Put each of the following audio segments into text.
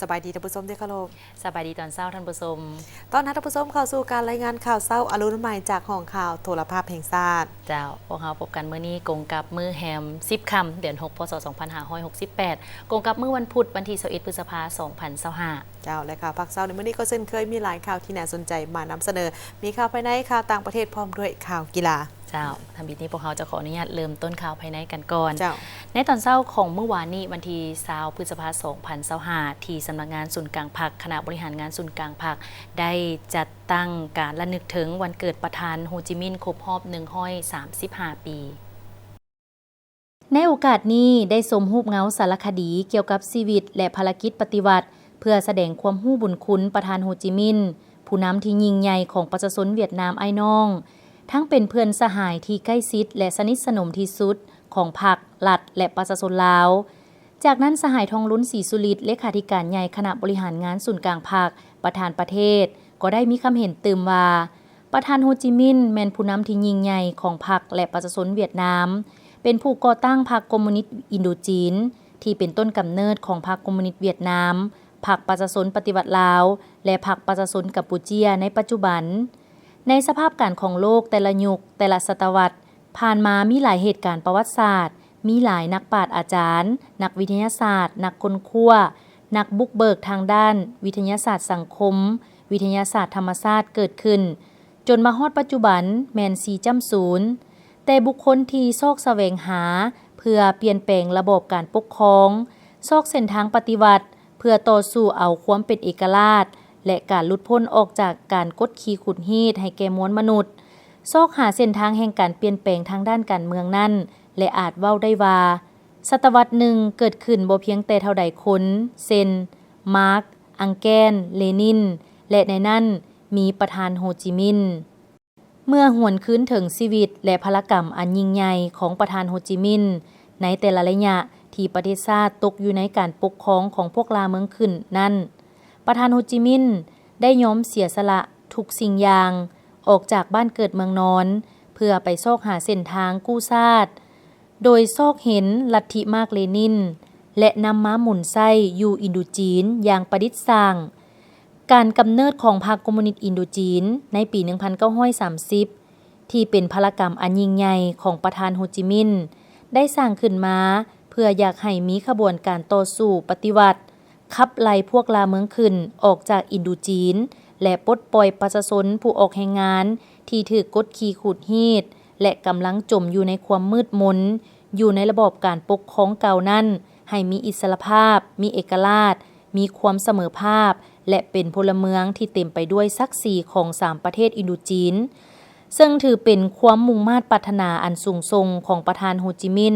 ສະບາຍດີທ່ານຜູ້ຊົມທີ່ເຄົາລົບ. ສະບາຍດີຕອນເຊົ້າທ່ານຜູ້ຊົມ. ຕ້ອນຮັບທ່ານຜູ້ຊົມເຂົ້າສູ່ການລາຍງານຂ່າວເຊົ້າອາລຸນໃໝ່ຈາກຫ້ອງຂ່າວໂທລະພາບແຫ່ງຊາດ. ເຈົ້າ, ພວກເຮົາພົບກັນມື້ນີ້ກົງກັບມື້ແຮມສິບຄ່ຳ ເດືອນຫົກ ພ.ສ. ສອງພັນຫ້າຮ້ອຍຫົກສິບແປດ, ກົງກັບມື້ວັນພຸດ ວັນທີຊາວເອັດ ພຶດສະພາ ສອງພັນຊາວຫ້າ. ເຈົ້າ, ແລະ ຂ່າວພາກເຊົ້າໃນມື້ນີ້ກໍເຊັ່ນເຄີຍມີຫຼາຍຂ່າວທີ່ໜ້າສົນໃຈມານຳສະເໜີ. ມີຂ່າວພາຍໃນ, ຂ່າວຕ່າງປະເທດ ພ້ອມດ້ວຍຂ່າວກິລາ. ເຈົ້າ, ທຳອິດນີ້ພວກເຮົາຈະຂໍອະນຸຍາດເລີ່ມຕົ້ນຂ່າວພາຍໃນກັນກ່ອນ. ເຈົ້າ. ໃນຕອນເຊົ້າຂອງມື້ວານນີ້ ວັນທີຊາວ ພຶດສະພາ ສອງພັນຊາວຫ້າ ທີ່ສຳນັກງານສູນກາງພັກ, ຄະນະບໍລິຫານງານສູນກາງພັກ ໄດ້ຈັດຕັ້ງການລະນຶກເຖິງວັນເກີດປະທານໂຮຈິມິນ ຄົບຮອບ ໜຶ່ງຮ້ອຍສາມສິບຫ້າ ປີ. ໃນໂອກາດນີ້ ໄດ້ຊົມຮູບເງົາສາລະຄະດີກ່ຽວກັບຊີວິດ ແລະ ພາລະກິດປະຕິວັດ ເພື່ອສະແດງຄວາມຮູ້ບຸນຄຸນປະທານໂຮຈິມິນ, ຜູ້ນຳທີ່ຍິ່ງໃຫຍ່ຂອງປະຊາຊົນຫວຽດນາມອ້າຍນ້ອງ, ທັງເປັນເພື່ອນສະຫາຍທີ່ໃກ້ຊິດ ແລະ ສະໜິດສະໜົມທີ່ສຸດຂອງພັກ, ລັດ ແລະ ປະຊາຊົນລາວ. ຈາກນັ້ນ ສະຫາຍ ທອງລຸນ ສີສຸລິດ ເລຂາທິການໃຫຍ່ຄະນະບໍລິຫານງານສູນກາງພັກ, ປະທານປະເທດ ກໍໄດ້ມີຄຳເຫັນຕື່ມວ່າ ປະທານໂຮຈິມິນ ແມ່ນຜູ້ນຳທີ່ຍິ່ງໃຫຍ່ຂອງພັກ ແລະ ປະຊາຊົນຫວຽດນາມ, ເປັນຜູ້ກໍ່ຕັ້ງພັກຄອມມູນິດອິນໂດຈີນ ທີ່ເປັນຕົ້ນກຳເນີດຂອງພັກຄອມມູນິດຫວຽດນາມ, ພັກປະຊາຊົນປະຕິວັດລາວ ແລະ ພັກປະຊາຊົນກຳປູເຈຍໃນປັດຈຸບັນ. ໃນສະພາບການຂອງໂລກແຕ່ລະຍຸກ, ແຕ່ລະສະຕະວັດ ຜ່ານມາມີຫຼາຍເຫດການປະຫວັດສາດ, ມີຫຼາຍນັກປາດອາຈານ, ນັກວິທະຍາສາດ, ນັກຄົ້ນຄວ້າ, ນັກບຸກເບີກທາງດ້ານວິທະຍາສາດສັງຄົມ, ວິທະຍາສາດທຳມະຊາດເກີດຂຶ້ນ, ຈົນມາຮອດປັດຈຸບັນແມ່ນສີ່ຈ້ຳສູນ. ແຕ່ບຸກຄົນທີ່ຊອກສະແຫວງຫາເພື່ອປ່ຽນແປງລະບອບການປົກຄອງ, ຊອກເສັ້ນທາງປະຕິວັດ ເພື່ອຕໍ່ສູ້ເອົາຄວາມເປັນເອກະລາດ ແລະ ການຫຼຸດພົ້ນອອກຈາກການກົດຂີ່ຂູດຮີດໃຫ້ແກ່ມວນມະນຸດ, ຊອກຫາເສັ້ນທາງແຫ່ງການປ່ຽນແປງທາງດ້ານການເມືອງນັ້ນ ແລະ ອາດເວົ້າໄດ້ວ່າ ສະຕະວັດໜຶ່ງເກີດຂຶ້ນບໍ່ພຽງແຕ່ເທົ່າໃດຄົນ ເຊັ່ນ ມາກ, ອັງແກນ, ເລນິນ ແລະ ໃນນັ້ນມີປະທານໂຮຈິມິນ. ເມື່ອຫວນຄືນເຖິງຊີວິດ ແລະ ພາລະກຳອັນຍິ່ງໃຫຍ່ຂອງປະທານໂຮຈິມິນ ໃນແຕ່ລະໄລຍະທີ່ປະເທດຊາດຕົກຢູ່ໃນການປົກຄອງຂອງພວກລ່າເມືອງຂຶ້ນນັ້ນ, ປະທານໂຮຈິມິນໄດ້ຍອມເສຍສະຫຼະທຸກສິ່ງຢ່າງ ອອກຈາກບ້ານເກີດເມືອງນອນ ເພື່ອໄປຊອກຫາເສັ້ນທາງກູ້ຊາດ ໂດຍຊອກເຫັນລັດທິມາກເລນິນ ແລະ ນຳມາໝູນໃຊ້ຢູ່ອິນໂດຈີນຢ່າງປະດິດສ້າງ. ການກຳເນີດຂອງພັກຄອມມູນິດອິນໂດຈີນໃນປີໜຶ່ງພັນເກົ້າຮ້ອຍສາມສິບ ທີ່ເປັນພາລະກຳອັນຍິ່ງໃຫຍ່ຂອງປະທານໂຮຈິມິນ ໄດ້ສ້າງຂຶ້ນມາເພື່ອຢາກໃຫ້ມີຂະບວນການຕໍ່ສູ້ປະຕິວັດ, ຂັບໄລ່ພວກລ່າເມືອງຂຶ້ນອອກຈາກອິນໂດຈີນ ແລະ ປົດປ່ອຍປະຊາຊົນຜູ້ອອກແຮງງານທີ່ຖືກກົດຂີ່ຂູດຮີດ ແລະ ກຳລັງຈົມຢູ່ໃນຄວາມມືດມົນ ຢູ່ໃນລະບອບການປົກຄອງເກົ່ານັ້ນ ໃຫ້ມີອິດສະລະພາບ, ມີເອກະລາດ, ມີຄວາມສະເໝີພາບ ແລະ ເປັນພົນລະເມືອງທີ່ເຕັມໄປດ້ວຍສັກສີຂອງສາມປະເທດອິນໂດຈີນ, ເຊິ່ງຖືເປັນຄວາມມຸ່ງມາດປາດຖະໜາອັນສູງສົ່ງຂອງປະທານໂຮຈິມິນ.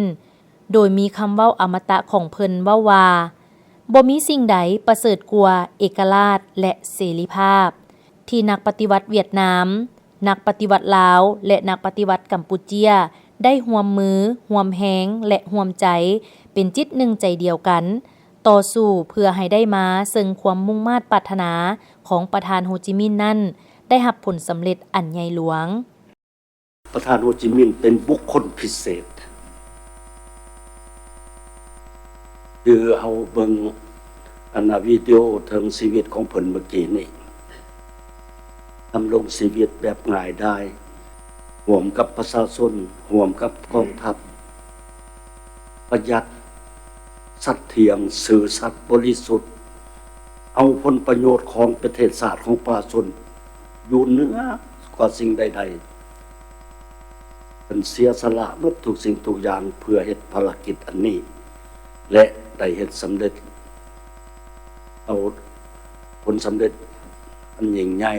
ໂດຍມີຄຳເວົ້າອະມະຕະຂອງເພິ່ນເວົ້າວ່າ, ບໍ່ມີສິ່ງໃດປະເສີດກວ່າເອກະລາດ ແລະ ເສລີພາບ, ທີ່ນັກປະຕິວັດຫວຽດນາມ, ນັກປະຕິວັດລາວ ແລະ ນັກປະຕິວັດກຳປູເຈຍ ໄດ້ຮ່ວມມື, ຮ່ວມແຮງ ແລະ ຮ່ວມໃຈ ເປັນຈິດໜຶ່ງໃຈດຽວກັນ ຕໍ່ສູ້ເພື່ອໃຫ້ໄດ້ມາເຊິ່ງຄວາມມຸ່ງມາດປາດຖະໜາຂອງປະທານໂຮຈິມິນນັ້ນ ໄດ້ຮັບຜົນສຳເລັດອັນໃຫຍ່ຫຼວງ. ປະທານໂຮຈິມິນເປັນບຸກຄົນພິເສດ. ຄືເຮົາເບິ່ງອັນນະ ວິດີໂອເຖິງຊີວິດຂອງເພິ່ນເມື່ອກີ້ນີ້, ດຳລົງຊີວິດແບບງ່າຍດາຍ ຮ່ວມກັບປະຊາຊົນ, ຮ່ວມກັບກອງທັບ, ປະຢັດ, ສັດທ່ຽງ, ຊື່ສັດ, ບໍລິສຸດ, ເອົາຜົນປະໂຫຍດຂອງປະເທດຊາດຂອງປະຊາຊົນຢູ່ເໜືອກວ່າສິ່ງໃດໆ. ເພິ່ນເສຍສະຫຼະໝົດທຸກສິ່ງທຸກຢ່າງເພື່ອເຮັດພາລະກິດອັນນີ້ ແລະ ໄດ້ເຮັດສຳເລັດ ເອົາຜົນສຳເລັດອັນຍິ່ງໃຫຍ່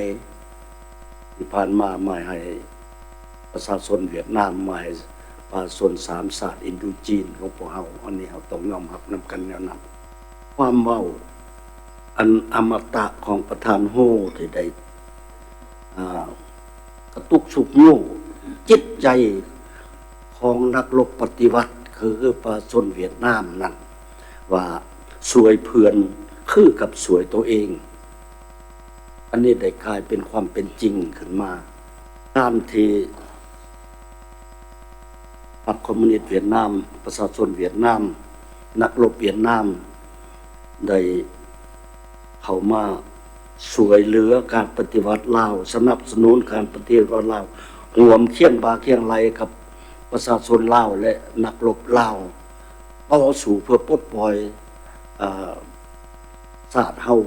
ທີ່ຜ່ານມາມາໃຫ້ປະຊາຊົນຫວຽດນາມ, ມາໃຫ້ປະຊາຊົນສາມຊາດອິນໂດຈີນຂອງພວກເຮົາ. ອັນນີ້ເຮົາຕ້ອງຍອມຮັບນຳກັນແນວນັ້ນ. ຄວາມເວົ້າອັນອະມະຕະຂອງປະທານໂຮທີ່ໄດ້ ອ່າ ກະຕຸກຊຸກຍູ້ຈິດໃຈຂອງນັກລົບປະຕິວັດ ຄື ຄືປະຊາຊົນຫວຽດນາມນັ້ນ ວ່າຊ່ວຍເພື່ອນຄືກັບຊ່ວຍໂຕເອງ. ອັນນີ້ໄດ້ກາຍເປັນຄວາມເປັນຈິງຂຶ້ນມາ. ການທີ່ ພັກຄອມມູນິດຫວຽດນາມ, ປະຊາຊົນຫວຽດນາມ, ນັກລົບຫວຽດນາມ ໄດ້ ເຂົ້າມາຊ່ວຍເຫຼືອການປະຕິວັດລາວ, ສະໜັບສະໜູນການປະຕິວັດລາວ, ຮ່ວມຄຽງບ່າຄຽງໄຫຼ່ກັບປະຊາຊົນລາວ ແລະ ນັກລົບລາວ ຕໍ່ສູ້ເພື່ອປົດປ່ອຍ ອາ ຊາດເຮົາ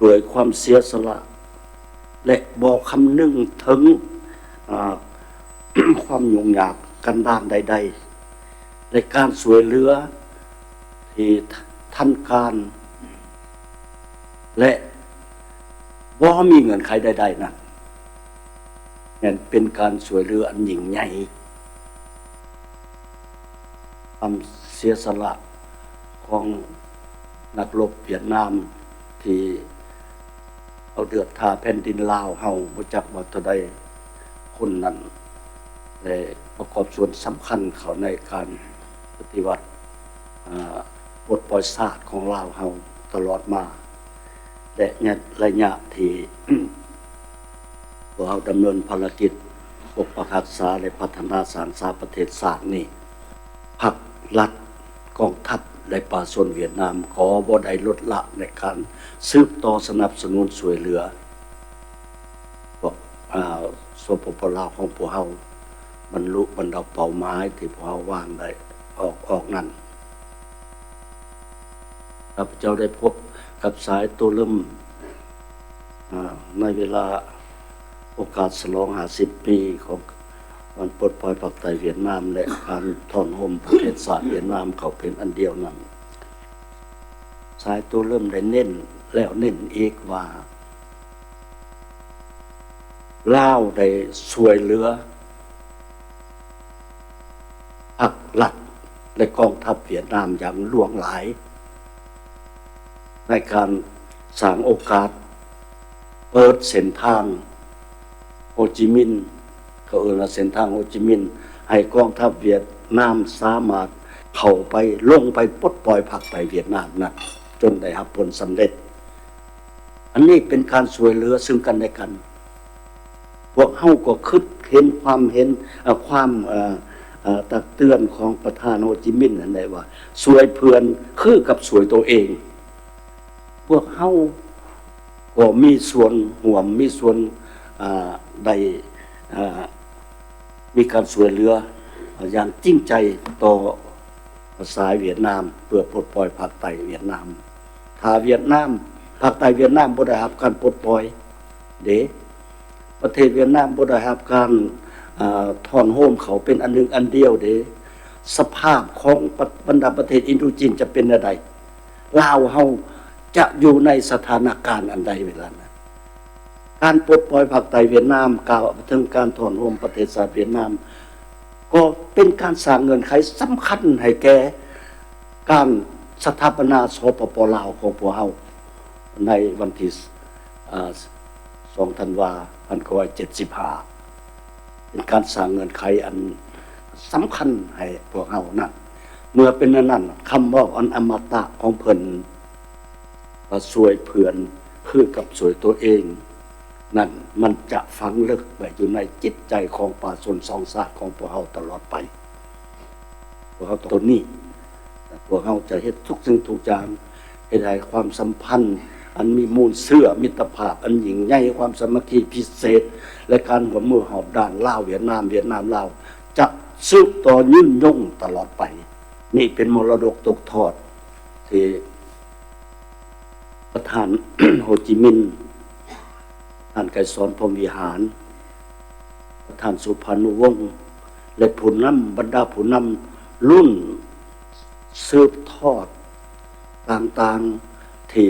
ດ້ວຍຄວາມເສຍສະຫຼະ ແລະ ບໍ່ຄຳນຶງເຖິງ ອາ ຄວາມຫຍຸ້ງຍາກກັນດານໃດໆ ແລະ ການຊ່ວຍເຫຼືອທີ່ທັນການ ແລະ ບໍ່ມີເງື່ອນໄຂໃດໆນັ້ນ ແມ່ນເປັນການຊ່ວຍເຫຼືອອັນຍິ່ງໃຫຍ່. ຄວາມເສຍສະຫຼະຂອງນັກລົບຫວຽດນາມ ທີ່ເອົາເລືອດທາແຜ່ນດິນລາວເຮົາບໍ່ຈັກວ່າເທົ່າໃດຄົນນັ້ນ ໄດ້ປະກອບສ່ວນສຳຄັນເຂົ້າໃນການປະຕິວັດ ອາ ປົດປ່ອຍຊາດຂອງລາວເຮົາຕະຫຼອດມາ ແລະ ໄລຍະທີ່ ພວກເຮົາດຳເນີນພາລະກິດປົກປັກຮັກສາ ແລະ ພັດທະນາສ້າງສາປະເທດຊາດນີ້ ພັກລັດ ກອງທັບ ແລະ ປະຊາຊົນຫວຽດນາມກໍບໍ່ໄດ້ລົດລະໃນການສືບຕໍ່ສະໜັບສະໜູນຊ່ວຍເຫຼືອ ພວກ ອາ ສປປ ລາວຂອງພວກເຮົາ ບັນລຸບັນດາເປົ້າໝາຍທີ່ພວກເຮົາວາງໄດ້ອອກ ອອກນັ້ນ. ຂ້າພະເຈົ້າໄດ້ພົບກັບສາຍໂຕເລີ່ມ ອາ ໃນເວລາໂອກາດສະຫຼອງຫ້າສິບປີຂອງການປົດປ່ອຍພາກໃຕ້ຫວຽດນາມ ແລະ ການທ້ອນໂຮມປະເທດຊາດຫວຽດນາມເຂົ້າເປັນອັນດຽວນັ້ນ. ສາຍໂຕເລີ່ມໄດ້ເນັ້ນແລ້ວເນັ້ນອີກວ່າ ລາວໄດ້ຊ່ວຍເຫຼືອພັກລັດ ແລະ ກອງທັບຫວຽດນາມຢ່າງຫຼວງຫຼາຍ ໃນການສ້າງໂອກາດ ເປີດເສັ້ນທາງໂຮຈິມິນ ເຂົາເອີ້ນວ່າເສັ້ນທາງໂຮຈິມິນ ໃຫ້ກອງທັບຫວຽດນາມສາມາດເຂົ້າໄປ ລົງໄປປົດປ່ອຍພາກໃຕ້ຫວຽດນາມນັ້ນ ຈົນໄດ້ຮັບຜົນສຳເລັດ. ອັນນີ້ເປັນການຊ່ວຍເຫຼືອເຊິ່ງກັນແລະກັນ. ພວກເຮົາກໍຄິດເຫັນຄວາມເຫັນ ເອີ ຄວາມ ເອີ ເອີ ຕັກເຕືອນຂອງປະທານໂຮຈິມິນຫັ້ນແຫຼະວ່າ ຊ່ວຍເພື່ອນຄືກັບຊ່ວຍໂຕເອງ. ພວກເຮົາກໍມີສ່ວນຮ່ວມ ມີສ່ວນ ອາ ໄດ້ ອາ ມີການຊ່ວຍເຫຼືອຢ່າງຈິງໃຈຕໍ່ສາຍຫວຽດນາມ ເພື່ອປົດປ່ອຍພາກໃຕ້ຫວຽດນາມ. ຖ້າຫວຽດນາມ ພາກໃຕ້ຫວຽດນາມບໍ່ໄດ້ຮັບການປົດປ່ອຍເດ້ ປະເທດຫວຽດນາມບໍ່ໄດ້ຮັບການ ອາ ທ້ອນໂຮມເຂົ້າເປັນອັນໜຶ່ງອັນດຽວເດ້ ສະພາບຂອງບັນດາປະເທດອິນໂດຈີນຈະເປັນແນວໃດ? ລາວເຮົາຈະຢູ່ໃນສະຖານະການອັນໃດເວລານັ້ນ? ການປົດປ່ອຍພາກໃຕ້ຫວຽດນາມ ກ່າວເຖິງການທ້ອນໂຮມປະເທດຊາດຫວຽດນາມ ກໍເປັນການສ້າງເງື່ອນໄຂສຳຄັນໃຫ້ແກ່ການສະຖາປະນາ ສປປ ລາວ ຂອງພວກເຮົາ ໃນວັນທີ ອາ ສອງ ທັນວາ ພັນເກົ້າຮ້ອຍເຈັດສິບຫ້າ ເປັນການສ້າງເງື່ອນໄຂອັນສຳຄັນໃຫ້ພວກເຮົານັ້ນ. ເມື່ອເປັນແນວນັ້ນ ຄຳເວົ້າອັນອະມະຕະຂອງເພິ່ນວ່າ ຊ່ວຍເພື່ອນຄືກັບຊ່ວຍຕົວເອງນັ້ນ ມັນຈະຝັງເລິກໄວ້ຢູ່ໃນຈິດໃຈຂອງປະຊາຊົນສອງຊາດຂອງພວກເຮົາຕະຫຼອດໄປ. ພວກເຮົາຕົນນີ້ ພວກເຮົາຈະເຮັດທຸກສິ່ງທຸກຢ່າງ ເຮັດໃຫ້ຄວາມສຳພັນອັນມີມູນເຊື້ອມິດຕະພາບອັນຍິ່ງໃຫຍ່, ຄວາມສາມັກຄີພິເສດ ແລະ ການຮ່ວມມືຮອບດ້ານລາວ-ຫວຽດນາມ, ຫວຽດນາມ-ລາວ ຈະສືບຕໍ່ຍືນຍົງຕະຫຼອດໄປ. ນີ້ເປັນມໍລະດົກຕົກທອດທີ່ ປະທານ ໂຮຈິມິນ, ທ່ານໄກສອນ ພົມວິຫານ, ປະທານ ສຸພານຸວົງ ແລະ ຜູ້ນຳ, ບັນດາຜູ້ນຳລຸ້ນສືບທອດຕ່າງໆ ທີ່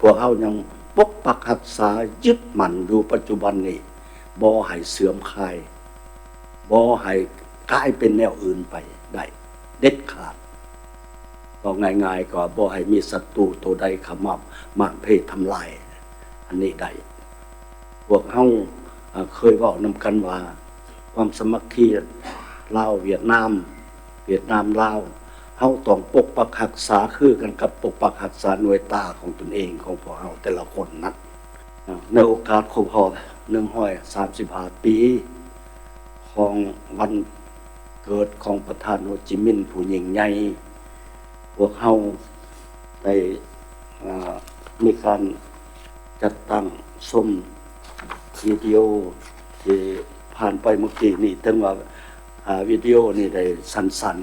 ພວກເຮົາຍັງປົກປັກຮັກສາຍຶດໝັ້ນຢູ່ປັດຈຸບັນນີ້ ບໍ່ໃຫ້ເສື່ອມຄາຍ. ບໍ່ໃຫ້ກາຍເປັນແນວອື່ນໄປໄດ້ເດັດຂາດ. ເວົ້າງ່າຍໆ ກໍບໍ່ໃຫ້ມີສັດຕູໂຕໃດເຂົ້າມາໝ້ານເພທຳລາຍອັນນີ້ໄດ້. ພວກເຮົາ ເອີ ເຄີຍເວົ້ານຳກັນວ່າ ຄວາມສາມັກຄີລາວຫວຽດນາມ, ຫວຽດນາມລາວ, ເຮົາຕ້ອງປົກປັກຮັກສາຄືກັນກັບປົກປັກຮັກສາໜ່ວຍຕາຂອງຕົນເອງ ຂອງພວກເຮົາແຕ່ລະຄົນນັ້ນ. ໃນໂອກາດຄົບຮອບໜຶ່ງຮ້ອຍສາມສິບຫ້າປີ ຂອງວັນເກີດຂອງປະທານໂຮຈິມິນຜູ້ຍິ່ງໃຫຍ່, ພວກເຮົາໄດ້ ເອີ ມີການຈັດຕັ້ງຊົມວິດີໂອທີ່ຜ່ານໄປເມື່ອກີ້ນີ້, ເຖິງວ່າ ອາ ວິດີໂອນີ້ໄດ້ສັ້ນ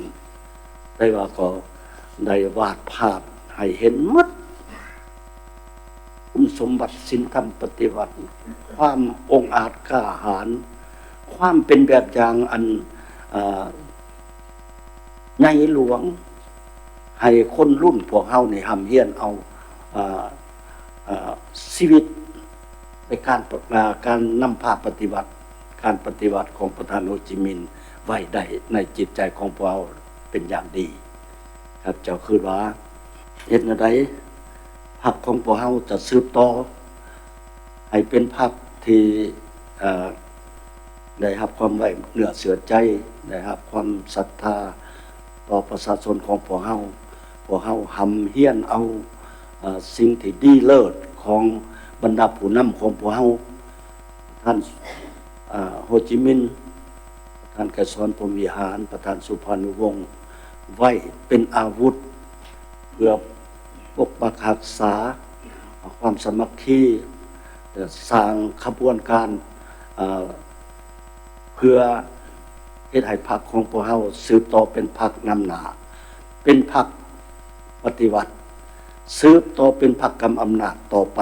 ໆ ແຕ່ວ່າກໍໄດ້ວາດພາບໃຫ້ເຫັນໝົດ ຄຸນສົມບັດສິນທຳປະຕິວັດ, ຄວາມອົງອາດກ້າຫານ, ຄວາມເປັນແບບຢ່າງອັນ ອາ ໃຫຍ່ຫຼວງ ໃຫ້ຄົນລຸ້ນພວກເຮົານີ້ຮ່ຳຮຽນເອົາ ອາ ອາ ຊີວິດໃນການ ອາ ການນຳພາປະຕິວັດ, ການປະຕິວັດຂອງປະທານໂຮຈິມິນໄວ້ໄດ້ໃນຈິດໃຈຂອງພວກເຮົາເປັນຢ່າງດີ. ຂ້າພະເຈົ້າຄິດວ່າ ເຮັດແນວໃດພັກຂອງພວກເຮົາຈະສືບຕໍ່ໃຫ້ເປັນພັກທີ່ ເອີ ໄດ້ຮັບຄວາມໄວ້ເນື້ອເຊື່ອໃຈ, ໄດ້ຮັບຄວາມສັດທາຕໍ່ປະຊາຊົນຂອງພວກເຮົາ. ພວກເຮົາຮ່ຳຮຽນເອົາ ເອີ ສິ່ງທີ່ດີເລີດຂອງບັນດາຜູ້ນຳຂອງພວກເຮົາ, ທ່ານ ເອີ ໂຮຈິມິນ, ທ່ານໄກສອນ ພົມວິຫານ, ປະທານສຸພານຸວົງ ໄວ້ເປັນອາວຸດ ເພື່ອປົກປັກຮັກສາຄວາມສາມັກຄີ, ແລະ ສ້າງຂະບວນການ ເອີ ເພື່ອເຮັດໃຫ້ພັກຂອງພວກເຮົາສືບຕໍ່ເປັນພັກນຳໜ້າ, ເປັນພັກປະຕິວັດ, ສືບຕໍ່ເປັນພັກກຳອຳນາດຕໍ່ໄປ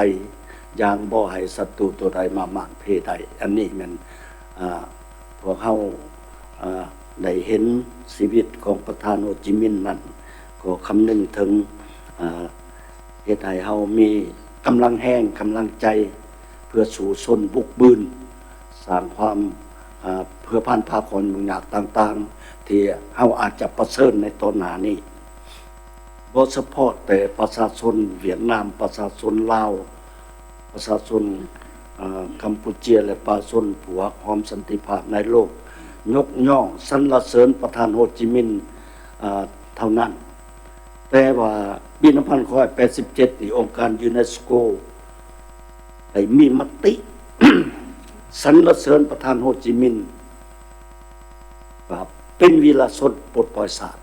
ຢ່າງບໍ່ໃຫ້ສັດຕູຕົວໃດມາໝານເພໄດ້. ອັນນີ້ແມ່ນ ອາ ພວກເຮົາ ອາ ໄດ້ເຫັນຊີວິດຂອງປະທານໂຮຈິມິນນັ້ນ ກໍຄຳນຶງເຖິງ ອາ ເຮັດໃຫ້ເຮົາມີກຳລັງແຮງ, ກຳລັງໃຈ ເພື່ອສູ້ຊົນບຸກບືນ, ສ້າງຄວາມ ອາ ເພື່ອຜ່ານຜ່າຄວາມຫຍຸ້ງຍາກຕ່າງໆ ທີ່ເຮົາອາດຈະປະເຊີນໃນຕໍ່ໜ້ານີ້. ບໍ່ສະເພາະແຕ່ປະຊາຊົນຫວຽດນາມ, ປະຊາຊົນລາວ, ປະຊາຊົນ ເອີ ກຳປູເຈຍ ແລະ ປະຊາຊົນຜູ້ຮັກຫອມສັນຕິພາບໃນໂລກ ຍົກຍ້ອງສັນລະເສີນປະທານໂຮຈິມິນ ເອີ ເທົ່ານັ້ນ. ແຕ່ວ່າປີໜຶ່ງພັນເກົ້າຮ້ອຍແປດສິບເຈັດນີ້ ອົງການຢູເນສໂກໄດ້ມີມະຕິສັນລະເສີນປະທານໂຮຈິມິນວ່າເປັນວີລະຊົນປົດປ່ອຍຊາດ,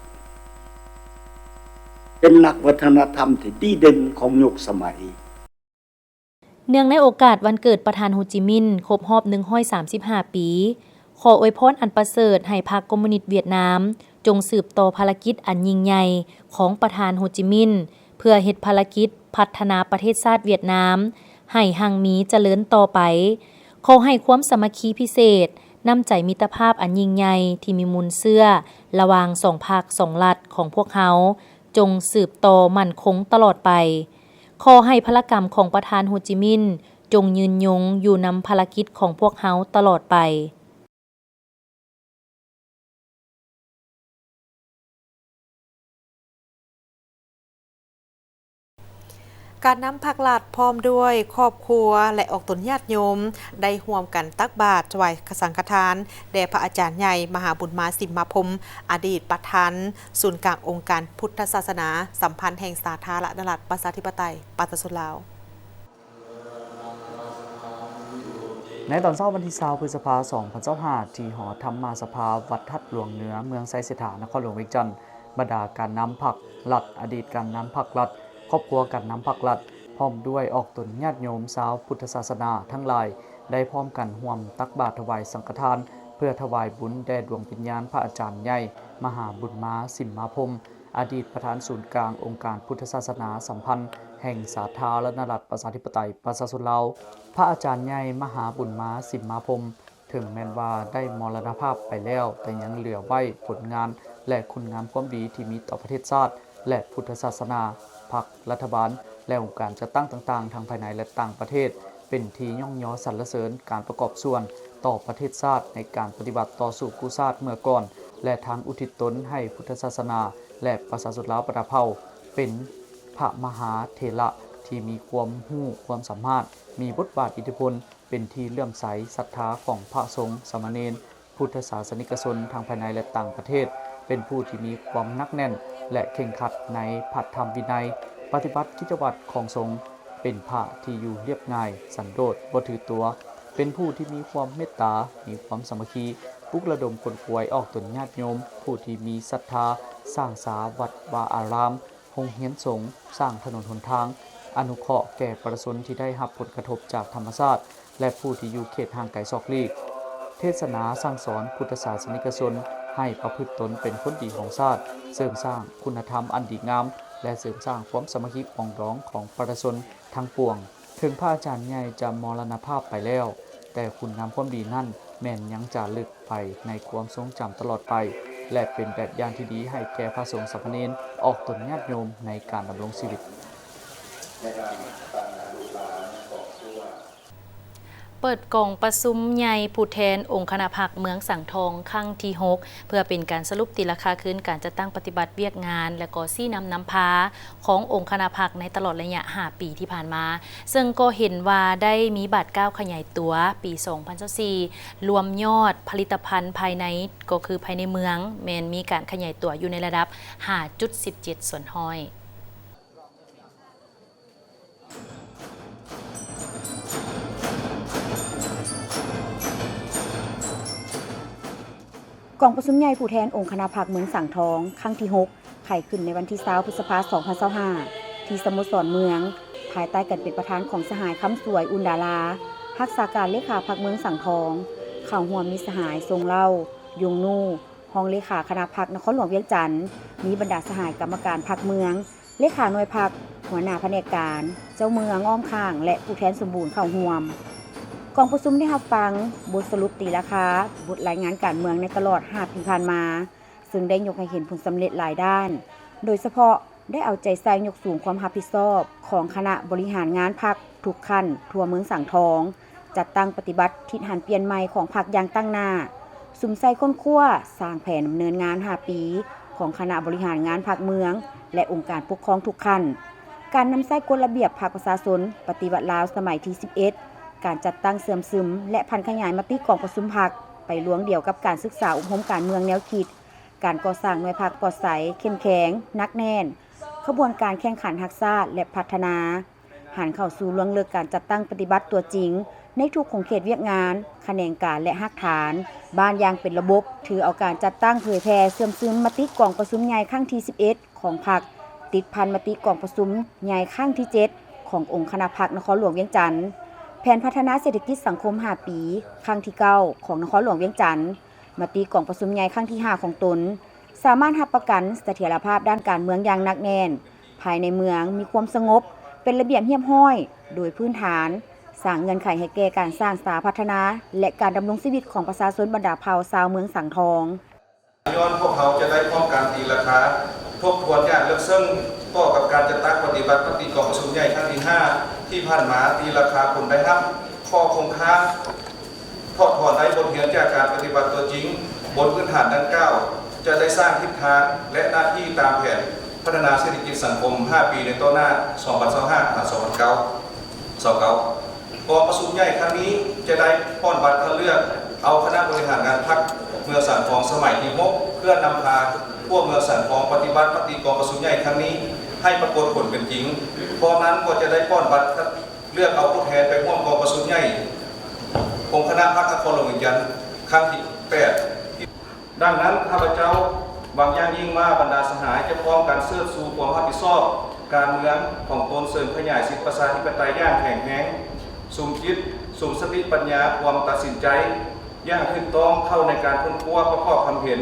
ເປັນນັກວັດທະນະທຳທີ່ດີເດັ່ນຂອງຍຸກສະໄໝ. ເນື່ອງໃນໂອກາດວັນເກີດປະທານໂຮຈິມິນຄົບຮອບໜຶ່ງຮ້ອຍສາມສິບຫ້າປີ, ຂໍອວຍພອນອັນປະເສີດໃຫ້ພັກຄອມມູນິດຫວຽດນາມ ຈົ່ງສືບຕໍ່ພາລະກິດອັນຍິ່ງໃຫຍ່ຂອງປະທານໂຮຈິມິນ ເພື່ອເຮັດພາລະກິດພັດທະນາປະເທດຊາດຫວຽດນາມໃຫ້ຮັ່ງມີຈະເລີນຕໍ່ໄປ. ຂໍໃຫ້ຄວາມສາມັກຄີພິເສດ, ນ້ຳໃຈມິດຕະພາບອັນຍິ່ງໃຫຍ່ທີ່ມີມູນເຊື້ອລະຫວ່າງສອງພັກສອງລັດຂອງພວກເຮົາ ຈົ່ງສືບຕໍ່ໝັ້ນຄົງຕະຫຼອດໄປ. ຂໍໃຫ້ພາລະກຳຂອງປະທານໂຮຈິມິນ ຈົ່ງຍືນຍົງຢູ່ນຳພາລະກິດຂອງພວກເຮົາຕະຫຼອດໄປ. ການນຳພັກລັດ ພ້ອມດ້ວຍຄອບຄົວ ແລະ ອອກຕົນຍາດໂຍມ ໄດ້ຮ່ວມກັນຕັກບາດຖວາຍສັງຄະທານ ແດ່ພະອາຈານໃຫຍ່ ມະຫາບຸນມາ ສິມມາພົມ ອະດີດປະທານສູນກາງອົງການພຸດທະສາສະໜາສຳພັນແຫ່ງສາທາລະນະລັດ ປະຊາທິປະໄຕ ປະຊາຊົນລາວ. ໃນຕອນເຊົ້າວັນທີຊາວ ພຶດສະພາ ສອງພັນຊາວຫ້າ ທີ່ຫໍທຳມະສະພາວັດທາດຫຼວງເໜືອ ເມືອງໄຊເສດຖາ ນະຄອນຫຼວງວຽງຈັນ, ບັນດາການນຳພັກລັດ, ອະດີດການນຳພັກລັດ, ຄອບຄົວການນຳພັກລັດ, ພ້ອມດ້ວຍອອກຕົນຍາດໂຍມຊາວພຸດທະສາສະໜາທັງຫຼາຍ ໄດ້ພ້ອມກັນຮ່ວມຕັກບາດຖວາຍສັງຄະທານ ເພື່ອຖວາຍບຸນແດ່ດວງວິນຍານພະອາຈານໃຫຍ່ ມະຫາບຸນມາ ສິມມາພົມ ອະດີດປະທານສູນກາງອົງການພຸດທະສາສະໜາສຳພັນແຫ່ງສາທາລະນະລັດ ປະຊາທິປະໄຕ ປະຊາຊົນລາວ. ພະອາຈານໃຫຍ່ ມະຫາບຸນມາ ສິມມາພົມ ເຖິງແມ່ນວ່າໄດ້ມໍລະນະພາບໄປແລ້ວ, ແຕ່ຍັງເຫຼືອໄວ້ຜົນງານ ແລະ ຄຸນງາມຄວາມດີທີ່ມີຕໍ່ປະເທດຊາດ ແລະ ພຸດທະສາສະໜາ, ພັກ, ລັດຖະບານ ແລະ ອົງການຈັດຕັ້ງຕ່າງໆ ທັງພາຍໃນ ແລະ ຕ່າງປະເທດ ເປັນທີ່ຍ້ອງຍໍສັນລະເສີນການປະກອບສ່ວນຕໍ່ປະເທດຊາດໃນການປະຕິວັດຕໍ່ສູ້ກູ້ຊາດເມື່ອກ່ອນ ແລະ ທັງອຸທິດຕົນໃຫ້ພຸດທະສາສະໜາ ແລະ ປະຊາຊົນລາວບັນດາເຜົ່າ ເປັນພະມະຫາເຖລະທີ່ມີຄວາມຮູ້ຄວາມສາມາດ, ມີບົດບາດອິດທິພົນ, ເປັນທີ່ເຫຼື້ອມໃສສັດທາຂອງພະສົງ, ສາມະເນນ, ພຸດທະສາສະນິກະຊົນທັງພາຍໃນ ແລະ ຕ່າງປະເທດ, ເປັນຜູ້ທີ່ມີຄວາມໜັກແໜ້ນ ແລະ ເຄັ່ງຄັດໃນພະທຳວິໄນ, ປະຕິບັດກິດຈະວັດຂອງສົງ, ເປັນພະທີ່ຢູ່ລຽບງ່າຍ, ສັນໂດດ, ບໍ່ຖືຕົວ, ເປັນຜູ້ທີ່ມີຄວາມເມດຕາ, ມີຄວາມສາມັກຄີ, ປຸກລະດົມຂົນຂວາຍອອກຕົນຍາດໂຍມ, ຜູ້ທີ່ມີສັດທາສ້າງສາວັດວາອາລາມ, ໂຮງຮຽນສົງ, ສ້າງຖະໜົນຫົນທາງ, ອະນຸເຄາະແກ່ປະຊາຊົນທີ່ໄດ້ຮັບຜົນກະທົບຈາກທຳມະຊາດ ແລະ ຜູ້ທີ່ຢູ່ເຂດຫ່າງໄກສອກຫຼີກ, ເທດສະໜາສັ່ງສອນພຸດທະສາສະນິກະຊົນໃຫ້ປະພຶດຕົນເປັນຄົນດີຂອງຊາດ, ເສີມສ້າງຄຸນນະທຳອັນດີງາມ ແລະ ເສີມສ້າງຄວາມສາມັກຄີປອງດອງຂອງປະຊາຊົນທັງປວງ. ເຖິງພະອາຈານໃຫຍ່ຈະມໍລະນະພາບໄປແລ້ວ, ແຕ່ຄຸນງາມຄວາມດີນັ້ນແມ່ນຍັງຈາລຶກໄປໃນຄວາມຊົງຈຳຕະຫຼອດໄປ ແລະ ເປັນແບບຢ່າງທີ່ດີໃຫ້ແກ່ພະສົງສາມະເນນ ອອກຕົນຍາດໂຍມໃນການດຳລົງຊີວິດ. ເປີດກອງປະຊຸມໃຫຍ່ຜູ້ແທນອົງຄະນະພັກເມືອງສັງທອງຄັ້ງທີຫົກ ເພື່ອເປັນການສະຫຼຸບຕີລາຄາຄືນການຈັດຕັ້ງປະຕິບັດວຽກງານ ແລະ ກໍຊີ້ນຳນຳພາຂອງອົງຄະນະພັກໃນຕະຫຼອດໄລຍະຫ້າປີທີ່ຜ່ານມາ, ເຊິ່ງກໍເຫັນວ່າໄດ້ມີບາດກ້າວຂະຫຍາຍຕົວ. ປີສອງພັນຊາວສີ່ ລວມຍອດຜະລິດຕະພັນພາຍໃນ ກໍຄືພາຍໃນເມືອງ ແມ່ນມີການຂະຫຍາຍຕົວຢູ່ໃນລະດັບຫ້າຈຸດສິບເຈັດສ່ວນຮ້ອຍ. ກອງປະຊຸມໃຫຍ່ຜູ້ແທນອົງຄະນະພັກເມືອງສັງທອງ ຄັ້ງທີຫົກ ໄຂຂຶ້ນໃນວັນທີຊາວ ພຶດສະພາ ສອງພັນຊາວຫ້າ ທີ່ສະໂມສອນເມືອງ, ພາຍໃຕ້ການເປັນປະທານຂອງສະຫາຍ ຄຳສວຍ ອຸ່ນດາລາ, ຮັກສາການເລຂາພັກເມືອງສັງທອງ, ເຂົ້າຮ່ວມມີສະຫາຍ ຊົງເລົ່າ ຍົງນູ, ຮອງເລຂາຄະນະພັກນະຄອນຫຼວງວຽງຈັນ, ມີບັນດາສະຫາຍກຳມະການພັກເມືອງ, ເລຂາໜ່ວຍພັກ, ຫົວໜ້າພະແນກການ, ເຈົ້າເມືອງອ້ອມຂ້າງ ແລະ ຜູ້ແທນສົມບູນເຂົ້າຮ່ວມ. ກອງປະຊຸມໄດ້ຮັບຟັງບົດສະຫຼຸບຕີລາຄາບົດລາຍງານການເມືອງໃນຕະຫຼອດຫ້າປີຜ່ານມາ, ເຊິ່ງໄດ້ຍົກໃຫ້ເຫັນຜົນສຳເລັດຫຼາຍດ້ານ, ໂດຍສະເພາະໄດ້ເອົາໃຈໃສ່ຍົກສູງຄວາມຮັບຜິດຊອບຂອງຄະນະບໍລິຫານງານພັກທຸກຂັ້ນທົ່ວເມືອງສັງທອງ, ຈັດຕັ້ງປະຕິບັດທິດຫັນປ່ຽນໃໝ່ຂອງພັກຢ່າງຕັ້ງໜ້າ, ສຸມໃສ່ຄົ້ນຄວ້າສ້າງແຜນດຳເນີນງານຫ້າປີຂອງຄະນະບໍລິຫານງານພັກເມືອງ ແລະ ອົງການປົກຄອງທຸກຂັ້ນ, ການນຳໃຊ້ກົດລະບຽບພັກປະຊາຊົນປະຕິວັດລາວສະໄໝທີສິບເອັດ, ການຈັດຕັ້ງເຊື່ອມຊຶມ ແລະ ຜັນຂະຫຍາຍມະຕິກອງປະຊຸມພັກໄປລວງດຽວກັບການສຶກສາອົບຮົມການເມືອງແນວຄິດ, ການກໍ່ສ້າງໜ່ວຍພັກປອດໃສ, ເຂັ້ມແຂງ, ໜັກແໜ້ນ, ຂະບວນການແຂ່ງຂັນຮັກຊາດ ແລະ ພັດທະນາ, ຫັນເຂົ້າສູ່ລວງເລິກການຈັດຕັ້ງປະຕິບັດຕົວຈິງໃນທຸກຂົງເຂດວຽກງານ, ຂະແໜງການ ແລະ ຮາກຖານບ້ານຢ່າງເປັນລະບົບ, ຖືເອົາການຈັດຕັ້ງເຜີຍແຜ່ເຊື່ອມຊຶມມະຕິກອງປະຊຸມໃຫຍ່ຄັ້ງທີສິບເອັດຂອງພັກ, ຕິດພັນມະຕິກອງປະຊຸມໃຫຍ່ຄັ້ງທີເຈັດຂອງອົງຄະນະພັກນະຄອນຫຼວງວຽງຈັນ, ແຜນພັດທະນາເສດຖະກິດສັງຄົມຫ້າປີຄັ້ງທີເກົ້າຂອງນະຄອນຫຼວງວຽງຈັນ, ມະຕິກອງປະຊຸມໃຫຍ່ຄັ້ງທີຫ້າຂອງຕົນ, ສາມາດຮັບປະກັນສະຖຽນລະພາບດ້ານການເມືອງຢ່າງໜັກແໜ້ນ, ພາຍໃນເມືອງມີຄວາມສະຫງົບ, ເປັນລະບຽບຮຽບຮ້ອຍໂດຍພື້ນຖານ, ສ້າງເງື່ອນໄຂໃຫ້ແກ່ການສ້າງສາພັດທະນາ ແລະ ການດຳລົງຊີວິດຂອງປະຊາຊົນບັນດາເຜົ່າຊາວເມືອງສັງທອງ. ຍ້ອນພວກເຮົາຈະໄດ້ພ້ອມກັນຕີລາຄາ ທົບທວນຢ່າງເລິກເຊິ່ງຕໍ່ກັບການຈັດຕັ້ງປະຕິບັດມະຕິກອງປະຊຸມໃຫຍ່ຄັ້ງທີຫ້າທີ່ຜ່ານມາ, ຕີລາຄາຜົນໄດ້ຮັບ, ຂໍ້ຄົງຄ້າງ, ຖອດຖອນໄດ້ບົດຮຽນຈາກການປະຕິບັດຕົວຈິງ. ບົນພື້ນຖານດັ່ງກ່າວ ຈະໄດ້ສ້າງທິດທາງ ແລະ ໜ້າທີ່ຕາມແຜນພັດທະນາເສດຖະກິດສັງຄົມຫ້າປີໃນຕໍ່ໜ້າ ສອງພັນຊາວຫ້າ ຫາ ສອງພັນຊາວເກົ້າ. ກອງປະຊຸມໃຫຍ່ຄັ້ງນີ້ຈະໄດ້ປ່ອນບັດຄັດເລືອກເອົາຄະນະບໍລິຫານງານພັກເມືອງສັງທອງສະໄໝທີຫົກ ເພື່ອນຳພາພວກເມືອງສັງທອງປະຕິບັດມະຕິກອງປະຊຸມໃຫຍ່ຄັ້ງນີ້ໃຫ້ປາກົດຜົນເປັນຈິງ. ພ້ອມນັ້ນກໍຈະໄດ້ປ່ອນບັດຄັດ ເລືອກເອົາຜູ້ແທນໄປຮ່ວມກອງປະຊຸມໃຫຍ່ອົງຄະນະພັກນະຄອນຫຼວງວຽງຈັນຄັ້ງທີແປດ. ດັ່ງນັ້ນ ຂ້າພະເຈົ້າຫວັງຢ່າງຍິ່ງວ່າ ບັນດາສະຫາຍຈະພ້ອມກັນເຊີດຊູຄວາມຮັບຜິດຊອບການເມືອງຂອງຕົນ, ເສີມຂະຫຍາຍສິດປະຊາທິປະໄຕຢ່າງແຂງແຮງ, ສຸມຈິດ, ສຸມສະຕິປັນຍາ, ຄວາມຕັດສິນໃຈຢ່າງຖືກຕ້ອງເຂົ້າໃນການຄົ້ນຄວ້າປະກອບຄຳເຫັນ,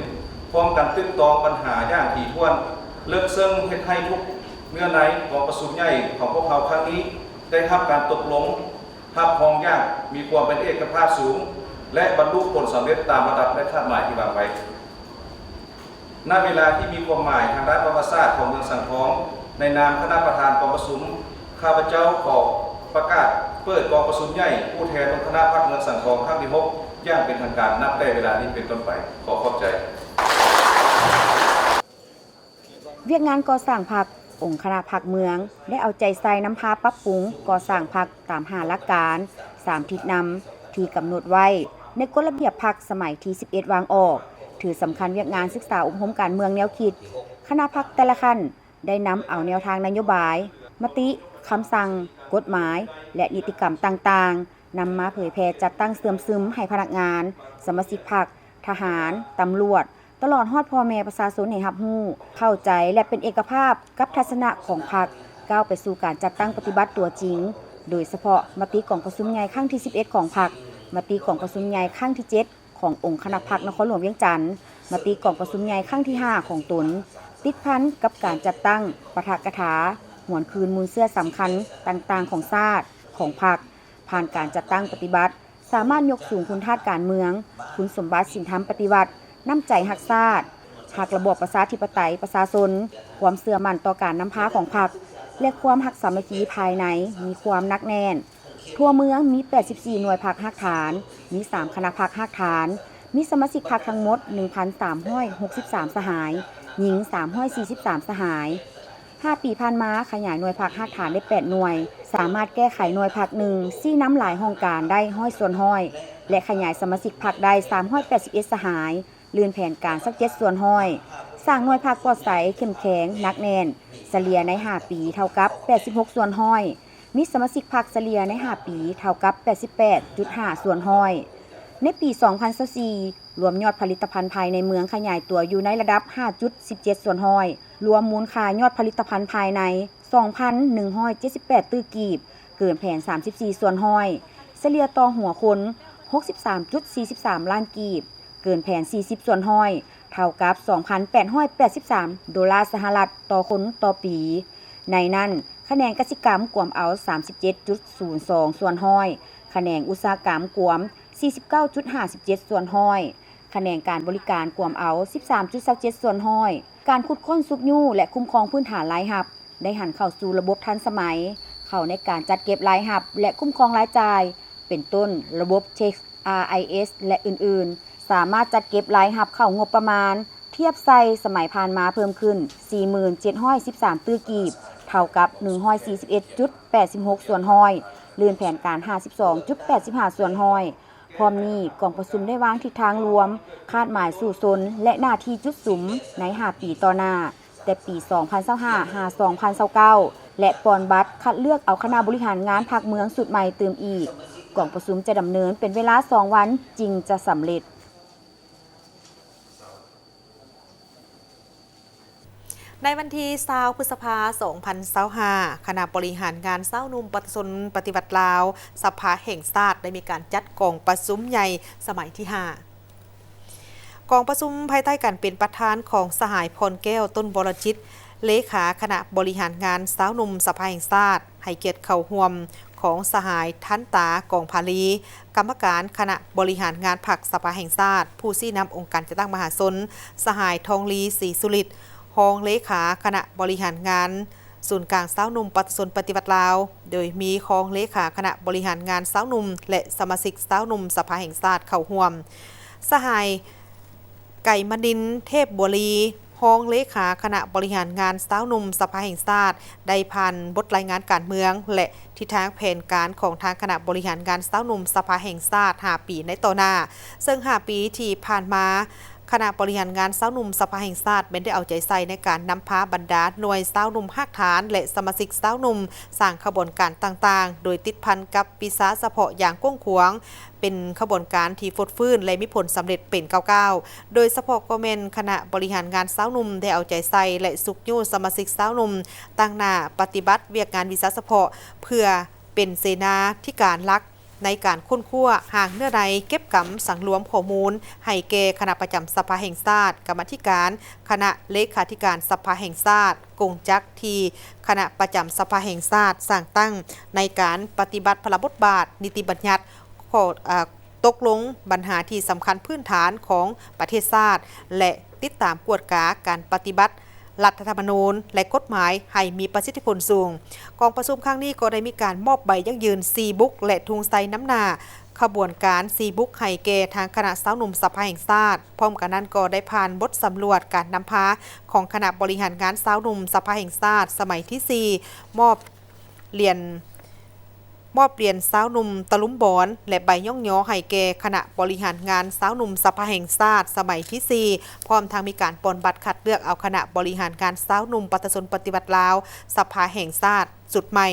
ພ້ອມກັນຕຶກຕອງບັນຫາຢ່າງຖີ່ຖ້ວນ, ເລິກເຊິ່ງເຮັດໃຫ້ທຸກເນື້ອໃນກອງປະຊຸມໃຫຍ່ຂອງພວກເຮົາຄັ້ງນີ້ ໄດ້ຮັບການຕົກລົງ ຮັບຮອງຢ່າງມີຄວາມເປັນເອກະພາບສູງ ແລະ ບັນລຸຜົນສຳເລັດຕາມລະດັບ ແລະ ຄາດໝາຍທີ່ວາງໄວ້. ນະເວລາທີ່ມີຄວາມໝາຍທາງດ້ານປະຫວັດສາດຂອງເມືອງສັງທອງ, ໃນນາມຄະນະປະທານກອງປະຊຸມ, ຂ້າພະເຈົ້າຂໍປະກາດເປີດກອງປະຊຸມໃຫຍ່ຜູ້ແທນອົງຄະນະພັກເມືອງສັງທອງຄັ້ງທີຫົກ ຢ່າງເປັນທາງການ ນັບແຕ່ເວລານີ້ເປັນຕົ້ນໄປ. ຂໍຂອບໃຈ. ວຽກງານກໍ່ສ້າງພັກ, ອົງຄະນະພັກເມືອງໄດ້ເອົາໃຈໃສ່ນຳພາປັບປຸງກໍ່ສ້າງພັກຕາມຫ້າຫຼັກການ, ສາມທິດນຳ ທີ່ກຳນົດໄວ້ໃນກົດລະບຽບພັກສະໄໝທີສິບເອັດວາງອອກ, ຖືສຳຄັນວຽກງານສຶກສາອົບຮົມການເມືອງແນວຄິດ. ຄະນະພັກແຕ່ລະຂັ້ນໄດ້ນຳເອົາແນວທາງນະໂຍບາຍ, ມະຕິ, ຄຳສັ່ງ, ກົດໝາຍ ແລະ ນິຕິກຳຕ່າງໆ ນຳມາເຜີຍແຜ່, ຈັດຕັ້ງເຊື່ອມຊຶມໃຫ້ພະນັກງານ, ສະມາຊິກພັກ, ທະຫານ, ຕຳຫຼວດ, ຕະຫຼອດຮອດພໍ່ແມ່ປະຊາຊົນໃຫ້ຮັບຮູ້, ເຂົ້າໃຈ ແລະ ເປັນເອກະພາບກັບທັດສະນະຂອງພັກ, ກ້າວໄປສູ່ການຈັດຕັ້ງປະຕິບັດຕົວຈິງ, ໂດຍສະເພາະມະຕິກອງປະຊຸມໃຫຍ່ຄັ້ງທີສິບເອັດຂອງພັກ, ມະຕິກອງປະຊຸມໃຫຍ່ຄັ້ງທີເຈັດຂອງອົງຄະນະພັກນະຄອນຫຼວງວຽງຈັນ, ມະຕິກອງປະຊຸມໃຫຍ່ຄັ້ງທີຫ້າຂອງຕົນ, ຕິດພັນກັບການຈັດຕັ້ງປາຖະກະຖາ, ຫວນຄືນມູນເຊື້ອສຳຄັນຕ່າງໆຂອງຊາດ, ຂອງພັກ, ຜ່ານການຈັດຕັ້ງປະຕິບັດ, ສາມາດຍົກສູງຄຸນທາດການເມືອງ, ຄຸນສົມບັດສິນທຳປະຕິວັດ, ນ້ຳໃຈຮັກຊາດ, ຮັກລະບອບປະຊາທິປະໄຕປະຊາຊົນ, ຄວາມເຊື່ອໝັ້ນຕໍ່ການນຳພາຂອງພັກ ແລະ ຄວາມຮັກສາມັກຄີພາຍໃນມີຄວາມໜັກແໜ້ນ. ທົ່ວເມືອງມີແປດສິບສີ່ໜ່ວຍພັກຮາກຖານ, ມີສາມຄະນະພັກຮາກຖານ, ມີສະມາຊິກພັກທັງໝົດໜຶ່ງພັນສາມຮ້ອຍຫົກສິບສາມສະຫາຍ, ຍິງສາມຮ້ອຍສີ່ສິບສາມສະຫາຍ. ຫ້າປີຜ່ານມາ ຂະຫຍາຍໜ່ວຍພັກຮາກຖານໄດ້ແປດໜ່ວຍ, ສາມາດແກ້ໄຂໜ່ວຍພັກໜຶ່ງຊີ້ນຳຫຼາຍຫ້ອງການໄດ້ຮ້ອຍສ່ວນຮ້ອຍ ແລະ ຂະຫຍາຍສະມາຊິກພັກໄດ້ສາມຮ້ອຍແປດສິບເອັດສະຫາຍ, ລື່ນແຜນການຊາວເຈັດສ່ວນຮ້ອຍ, ສ້າງໜ່ວຍພັກປອດໃສ, ເຂັ້ມແຂງ, ໜັກແໜ້ນ, ສະເລ່ຍໃນຫ້າປີເທົ່າກັບແປດສິບຫົກສ່ວນຮ້ອຍ, ມີສະມາຊິກພັກສະເລ່ຍໃນຫ້າປີເທົ່າກັບແປດສິບແປດຈຸດຫ້າສ່ວນຮ້ອຍ. ໃນປີສອງພັນຊາວສີ່ ລວມຍອດຜະລິດຕະພັນພາຍໃນເມືອງຂະຫຍາຍຕົວຢູ່ໃນລະດັບຫ້າຈຸດສິບເຈັດສ່ວນຮ້ອຍ, ລວມມູນຄ່າຍອດຜະລິດຕະພັນພາຍໃນສອງພັນໜຶ່ງຮ້ອຍເຈັດສິບແປດຕື້ກີບ, ເກີນແຜນສາມສິບສີ່ສ່ວນຮ້ອຍ, ສະເລ່ຍຕໍ່ຫົວຄົນຫົກສິບສາມຈຸດສີ່ສິບສາມລ້ານກີບ, ເກີນແຜນສີ່ສິບສ່ວນຮ້ອຍ, ເທົ່າກັບສອງພັນແປດຮ້ອຍແປດສິບສາມໂດລາສະຫະລັດຕໍ່ຄົນຕໍ່ປີ. ໃນນັ້ນ, ຂະແໜງກະສິກຳກວມເອົາສາມສິບເຈັດຈຸດສູນສອງສ່ວນຮ້ອຍ, ຂະແໜງອຸດສາຫະກຳກວມສີ່ສິບເກົ້າຈຸດຫ້າສິບເຈັດສ່ວນຮ້ອຍ, ຂະແໜງການບໍລິການກວມເອົາສິບສາມຈຸດຊາວເຈັດສ່ວນຮ້ອຍ. ການຂຸດຄົ້ນຊຸກຍູ້ ແລະ ຄຸ້ມຄອງພື້ນຖານລາຍຮັບ ໄດ້ຫັນເຂົ້າສູ່ລະບົບທັນສະໄໝ, ເຂົ້າໃນການຈັດເກັບລາຍຮັບ ແລະ ຄຸ້ມຄອງລາຍຈ່າຍ, ເປັນຕົ້ນລະບົບ Tax, ອາ ໄອ ເອສ ແລະ ອື່ນໆ, ສາມາດຈັດເກັບລາຍຮັບເຂົ້າງົບປະມານ ທຽບໃສ່ສະໄໝຜ່ານມາເພີ່ມຂຶ້ນສີ່ໝື່ນເຈັດຮ້ອຍສິບສາມຕື້ກີບ, ເທົ່າກັບໜຶ່ງຮ້ອຍສີ່ສິບເອັດຈຸດແປດສິບຫົກສ່ວນຮ້ອຍ, ລື່ນແຜນການຫ້າສິບສອງຈຸດແປດສິບຫ້າສ່ວນຮ້ອຍ. ພ້ອມນີ້, ກອງປະຊຸມໄດ້ວາງທິດທາງລວມ, ຄາດໝາຍສູ້ຊົນ ແລະ ໜ້າທີ່ຈຸດສຸມໃນຫ້າປີຕໍ່ໜ້າ, ແຕ່ປີສອງພັນຊາວຫ້າຫາສອງພັນຊາວເກົ້າ ແລະ ປ່ອນບັດຄັດເລືອກເອົາຄະນະບໍລິຫານງານພັກເມືອງຊຸດໃໝ່ຕື່ມອີກ. ກອງປະຊຸມຈະດຳເນີນເປັນເວລາສອງວັນຈຶ່ງຈະສຳເລັດ. ໃນວັນທີຊາວ ພຶດສະພາ ສອງພັນຊາວຫ້າ, ຄະນະບໍລິຫານງານຊາວໜຸ່ມປະຊາຊົນປະຕິວັດລາວ ສະພາແຫ່ງຊາດ ໄດ້ມີການຈັດກອງປະຊຸມໃຫຍ່ສະໄໝທີຫ້າ. ກອງປະຊຸມພາຍໃຕ້ການເປັນປະທານຂອງສະຫາຍ ພອນແກ້ວ ຕົ້ນວໍລະຈິດ ເລຂາຄະນະບໍລິຫານງານຊາວໜຸ່ມສະພາແຫ່ງຊາດ, ໃຫ້ກຽດເຂົ້າຮ່ວມຂອງສະຫາຍ ທັນຕາ ກອງຜາລີ ກຳມະການຄະນະບໍລິຫານງານພັກສະພາແຫ່ງຊາດ, ຜູ້ຊີ້ນຳອົງການຈັດຕັ້ງມະຫາຊົນ, ສະຫາຍ ທອງລີ ສີສຸລິດ ຮອງເລຂາຄະນະບໍລິຫານງານສູນກາງຊາວໜຸ່ມປະຊາຊົນປະຕິວັດລາວ, ໂດຍມີຮອງເລຂາຄະນະບໍລິຫານງານຊາວໜຸ່ມ ແລະ ສະມາຊິກຊາວໜຸ່ມສະພາແຫ່ງຊາດເຂົ້າຮ່ວມ. ສະຫາຍ ໄກມະນິນ ເທບບົວລີ ຮອງເລຂາຄະນະບໍລິຫານງານຊາວໜຸ່ມສະພາແຫ່ງຊາດ ໄດ້ຜ່ານບົດລາຍງານການເມືອງ ແລະ ທິດທາງແຜນການຂອງທາງຄະນະບໍລິຫານງານຊາວໜຸ່ມສະພາແຫ່ງຊາດຫ້າປີໃນຕໍ່ໜ້າ, ເຊິ່ງຫ້າປີທີ່ຜ່ານມາ, ຄະນະບໍລິຫານງານຊາວໜຸ່ມສະພາແຫ່ງຊາດ ແມ່ນໄດ້ເອົາໃຈໃສ່ໃນການນຳພາບັນດາໜ່ວຍຊາວໜຸ່ມຮາກຖານ ແລະ ສະມາຊິກຊາວໜຸ່ມສ້າງຂະບວນການຕ່າງໆ, ໂດຍຕິດພັນກັບວິຊາສະເພາະຢ່າງກວ້າງຂວາງ, ເປັນຂະບວນການທີ່ຟົດຟື້ນ ແລະ ມີຜົນສຳເລັດເປັນກ້າວໆ. ໂດຍສະເພາະກໍແມ່ນຄະນະບໍລິຫານງານຊາວໜຸ່ມໄດ້ເອົາໃຈໃສ່ ແລະ ຊຸກຍູ້ສະມາຊິກຊາວໜຸ່ມຕັ້ງໜ້າປະຕິບັດວຽກງານວິຊາສະເພາະ ເພື່ອເປັນເສນາທິການຫຼັກໃນການຄົ້ນຄວ້າ, ຮ່າງເນື້ອໃນ, ເກັບກຳ, ສັງລວມຂໍ້ມູນໃຫ້ແກ່ຄະນະປະຈຳສະພາແຫ່ງຊາດ, ກຳມາທິການ, ຄະນະເລຂາທິການສະພາແຫ່ງຊາດ, ກົງຈັກທີ່ຄະນະປະຈຳສະພາແຫ່ງຊາດສ້າງຕັ້ງໃນການປະຕິບັດພາລະບົດບາດ, ນິຕິບັນຍັດ, ຂໍ້ ອາ ຕົກລົງບັນຫາທີ່ສຳຄັນພື້ນຖານຂອງປະເທດຊາດ ແລະ ຕິດຕາມກວດກາການປະຕິບັດລັດຖະທຳມະນູນ ແລະ ກົດໝາຍໃຫ້ມີປະສິດທິຜົນສູງ. ກອງປະຊຸມຄັ້ງນີ້ກໍໄດ້ມີການມອບໃບຢັ້ງຢືນສີ່ບຸກ ແລະ ທຸງໄຊນຳໜ້າຂະບວນການສີ່ບຸກໃຫ້ແກ່ທາງຄະນະຊາວໜຸ່ມສະພາແຫ່ງຊາດ. ພ້ອມກັນນັ້ນກໍໄດ້ຜ່ານບົດສຳຫຼວດການນຳພາຂອງຄະນະບໍລິຫານງານຊາວໜຸ່ມສະພາແຫ່ງຊາດສະໄໝທີສີ່ ມອບຫຼຽນ ມອບຫຼຽນຊາວໜຸ່ມຕະລຸມບອນ ແລະ ໃບຍ້ອງຍໍໃຫ້ແກ່ຄະນະບໍລິຫານງານຊາວໜຸ່ມສະພາແຫ່ງຊາດສະໄໝທີສີ່ ພ້ອມທັງມີການປ່ອນບັດຄັດເລືອກເອົາຄະນະບໍລິຫານງານຊາວໜຸ່ມປະຊາຊົນປະຕິວັດລາວ ສະພາແຫ່ງຊາດຊຸດໃໝ່.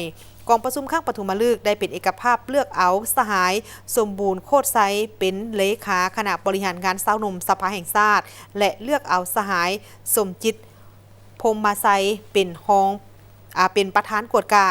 ກອງປະຊຸມຄັ້ງປະຖົມມະລຶກໄດ້ເປັນເອກະພາບເລືອກເອົາສະຫາຍ ສົມບູນ ໂຄດໄຊ ເປັນເລຂາຄະນະບໍລິຫານງານຊາວໜຸ່ມສະພາແຫ່ງຊາດ ແລະ ເລືອກເອົາສະຫາຍ ສົມຈິດ ພົມມະໄຊ ເປັນຮອງ ອາ ເປັນປະທານກວດກາ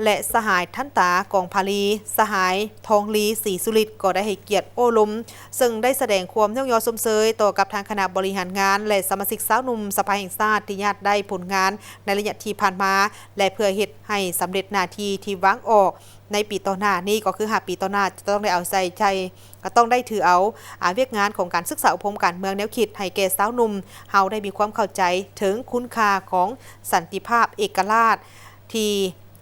ແລະ ສະຫາຍທັນຕາ ກອງຜາລີ, ສະຫາຍທອງລີ ສີສຸລິດ ກໍໄດ້ໃຫ້ກຽດໂອ້ລົມ ເຊິ່ງໄດ້ສະແດງຄວາມຍ້ອງຍໍຊົມເຊີຍຕໍ່ກັບທາງຄະນະບໍລິຫານງານ ແລະ ສະມາຊິກຊາວໜຸ່ມສະພາແຫ່ງຊາດ ທີ່ຍາດໄດ້ຜົນງານໃນໄລຍະທີ່ຜ່ານມາ ແລະ ເພື່ອເຮັດໃຫ້ສຳເລັດໜ້າທີ່ທີ່ວາງອອກໃນປີຕໍ່ໜ້ານີ້ ກໍຄືຫ້າປີຕໍ່ໜ້າ ຈະຕ້ອງໄດ້ເອົາໃສ່ໃຈ ກໍຕ້ອງໄດ້ຖືເອົາ ອາ ວຽກງານຂອງການສຶກສາອົບຮົມການເມືອງແນວຄິດໃຫ້ແກ່ຊາວໜຸ່ມເຮົາໄດ້ມີຄວາມເຂົ້າໃຈເຖິງຄຸນຄ່າຂອງສັນຕິພາບເອກະລາດ ທີ່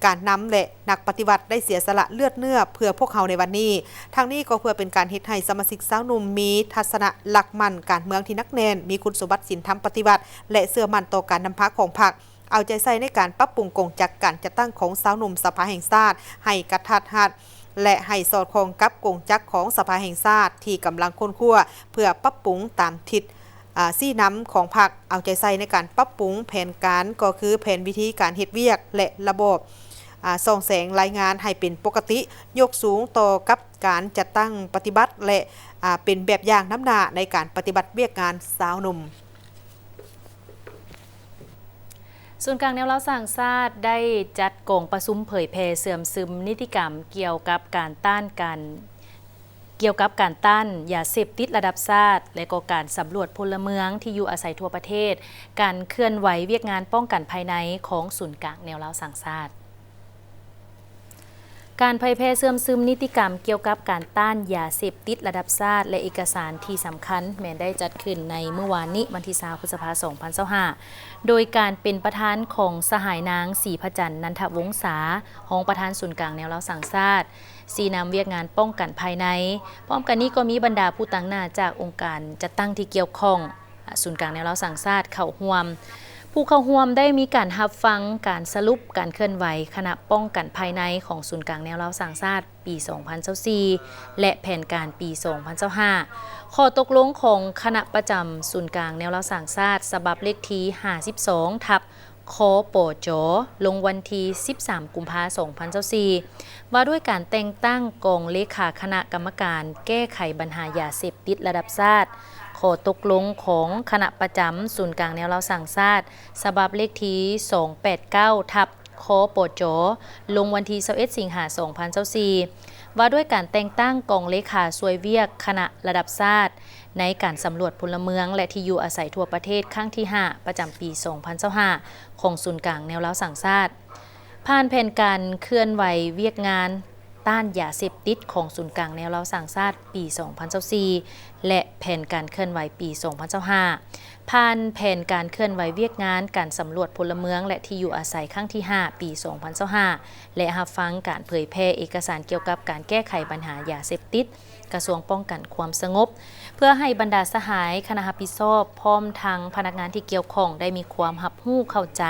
ການນຳ ແລະ ນັກປະຕິວັດໄດ້ເສຍສະຫຼະເລືອດເນື້ອເພື່ອພວກເຮົາໃນວັນນີ້. ທັງນີ້ກໍເພື່ອເປັນການເຮັດໃຫ້ສະມາຊິກຊາວໜຸ່ມມີທັດສະນະຫຼັກໝັ້ນການເມືອງທີ່ໜັກແໜ້ນ, ມີຄຸນສົມບັດສິນທຳປະຕິວັດ ແລະ ເຊື່ອໝັ້ນຕໍ່ການນຳພາຂອງພັກ. ເອົາໃຈໃສ່ໃນການປັບປຸງກົງຈັກການຈັດຕັ້ງຂອງຊາວໜຸ່ມສະພາແຫ່ງຊາດໃຫ້ກະທັດຮັດ ແລະ ໃຫ້ສອດຄ່ອງກັບກົງຈັກຂອງສະພາແຫ່ງຊາດທີ່ກຳລັງຄົ້ນຄວ້າເພື່ອປັບປຸງຕາມທິດ ອາ ຊີ້ນຳຂອງພັກ. ເອົາໃຈໃສ່ໃນການປັບປຸງແຜນການ ກໍຄືແຜນວິທີການເຮັດວຽກ ແລະ ລະບອບ ອາ ສ່ອງແສງລາຍງານໃຫ້ເປັນປົກກະຕິ, ຍົກສູງຕໍ່ກັບການຈັດຕັ້ງປະຕິບັດ ແລະ ອາ ເປັນແບບຢ່າງນຳໜ້າໃນການປະຕິບັດວຽກງານຊາວໜຸ່ມ. ສູນກາງແນວລາວສ້າງຊາດໄດ້ຈັດກອງປະຊຸມເຜີຍແຜ່ເຊື່ອມຊຶມນິຕິກຳກ່ຽວກັບການຕ້ານການ ກ່ຽວກັບການຕ້ານຢາເສບຕິດລະດັບຊາດ ແລະ ກໍການສຳຫຼວດພົນລະເມືອງທີ່ຢູ່ອາໄສທົ່ວປະເທດ, ການເຄື່ອນໄຫວວຽກງານປ້ອງກັນພາຍໃນຂອງສູນກາງແນວລາວສ້າງຊາດ. ການເຜີຍແຜ່ເຊື່ອມຊຶມນິຕິກຳກ່ຽວກັບການຕ້ານຢາເສບຕິດລະດັບຊາດ ແລະ ເອກະສານທີ່ສຳຄັນ ແມ່ນໄດ້ຈັດຂຶ້ນໃນມື້ວານນີ້ ວັນທີຊາວ ພຶດສະພາ ສອງພັນຊາວຫ້າ ໂດຍການເປັນປະທານຂອງສະຫາຍນາງ ສີພະຈັນ ນັນທະວົງສາ ຮອງປະທານສູນກາງແນວລາວສ້າງຊາດ, ຊີ້ນຳວຽກງານປ້ອງກັນພາຍໃນ. ພ້ອມກັນນີ້ກໍມີບັນດາຜູ້ຕາງໜ້າຈາກອົງການຈັດຕັ້ງທີ່ກ່ຽວຂ້ອງ ສູນກາງແນວລາວສ້າງຊາດເຂົ້າຮ່ວມ. ຜູ້ເຂົ້າຮ່ວມໄດ້ມີການຮັບຟັງການສະຫຼຸບການເຄື່ອນໄຫວຄະນະປ້ອງກັນພາຍໃນຂອງສູນກາງແນວລາວສ້າງຊາດປີສອງພັນຊາວສີ່ ແລະ ແຜນການປີສອງພັນຊາວຫ້າ, ຂໍ້ຕົກລົງຂອງຄະນະປະຈຳສູນກາງແນວລາວສ້າງຊາດ ສະບັບເລກທີຫ້າສິບສອງ ທັບ ຄປຈ ລົງວັນທີສິບສາມ ກຸມພາ ສອງພັນຊາວສີ່ ວ່າດ້ວຍການແຕ່ງຕັ້ງກອງເລຂາຄະນະກຳມະການແກ້ໄຂບັນຫາຢາເສບຕິດລະດັບຊາດ, ຂໍ້ຕົກລົງຂອງຄະນະປະຈຳສູນກາງແນວລາວສ້າງຊາດ ສະບັບເລກທີສອງແປດເກົ້າ ທັບ ຄປຈ ລົງວັນທີຊາວເອັດ ສິງຫາ ສອງພັນຊາວສີ່ ວ່າດ້ວຍການແຕ່ງຕັ້ງກອງເລຂາຊ່ວຍວຽກຄະນະລະດັບຊາດ ໃນການສຳຫຼວດພົນລະເມືອງ ແລະ ທີ່ຢູ່ອາໄສທົ່ວປະເທດ ຄັ້ງທີຫ້າ ປະຈຳປີສອງພັນຊາວຫ້າ ຂອງສູນກາງແນວລາວສ້າງຊາດ, ຜ່ານແຜນການເຄື່ອນໄຫວວຽກງານຕ້ານຢາເສບຕິດຂອງສູນກາງແນວລາວສ້າງຊາດປີສອງພັນຊາວສີ່ ແລະ ແຜນການເຄື່ອນໄຫວປີສອງພັນຊາວຫ້າ, ຜ່ານແຜນການເຄື່ອນໄຫວວຽກງານການສຳຫຼວດພົນລະເມືອງ ແລະ ທີ່ຢູ່ອາໄສ ຄັ້ງທີຫ້າ ປີສອງພັນຊາວຫ້າ ແລະ ຮັບຟັງການເຜີຍແຜ່ເອກະສານກ່ຽວກັບການແກ້ໄຂບັນຫາຢາເສບຕິດ ກະຊວງປ້ອງກັນຄວາມສະຫງົບ ເພື່ອໃຫ້ບັນດາສະຫາຍຄະນະຮັບຜິດຊອບ ພ້ອມທັງພະນັກງານທີ່ກ່ຽວຂ້ອງໄດ້ມີຄວາມຮັບຮູ້ເຂົ້າໃຈ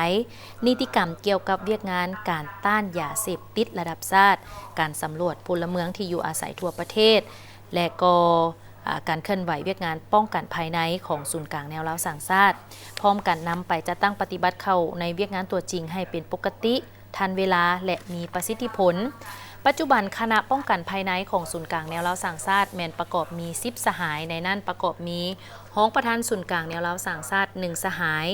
ນິຕິກຳກ່ຽວກັບວຽກງານການຕ້ານຢາເສບຕິດລະດັບຊາດ, ການສຳຫຼວດພົນລະເມືອງທີ່ຢູ່ອາໄສທົ່ວປະເທດ ແລະ ກໍ ອາ ການເຄື່ອນໄຫວວຽກງານປ້ອງກັນພາຍໃນຂອງສູນກາງແນວລາວສ້າງຊາດ, ພ້ອມກັນນຳໄປຈັດຕັ້ງປະຕິບັດເຂົ້າໃນວຽກງານຕົວຈິງໃຫ້ເປັນປົກກະຕິ, ທັນເວລາ ແລະ ມີປະສິດທິຜົນ. ປັດຈຸບັນຄະນະປ້ອງກັນພາຍໃນຂອງສູນກາງແນວລາວສ້າງຊາດ ແມ່ນປະກອບມີສິບສະຫາຍ, ໃນນັ້ນປະກອບມີຮອງປະທານສູນກາງແນວລາວສ້າງຊາດໜຶ່ງສະຫາຍ,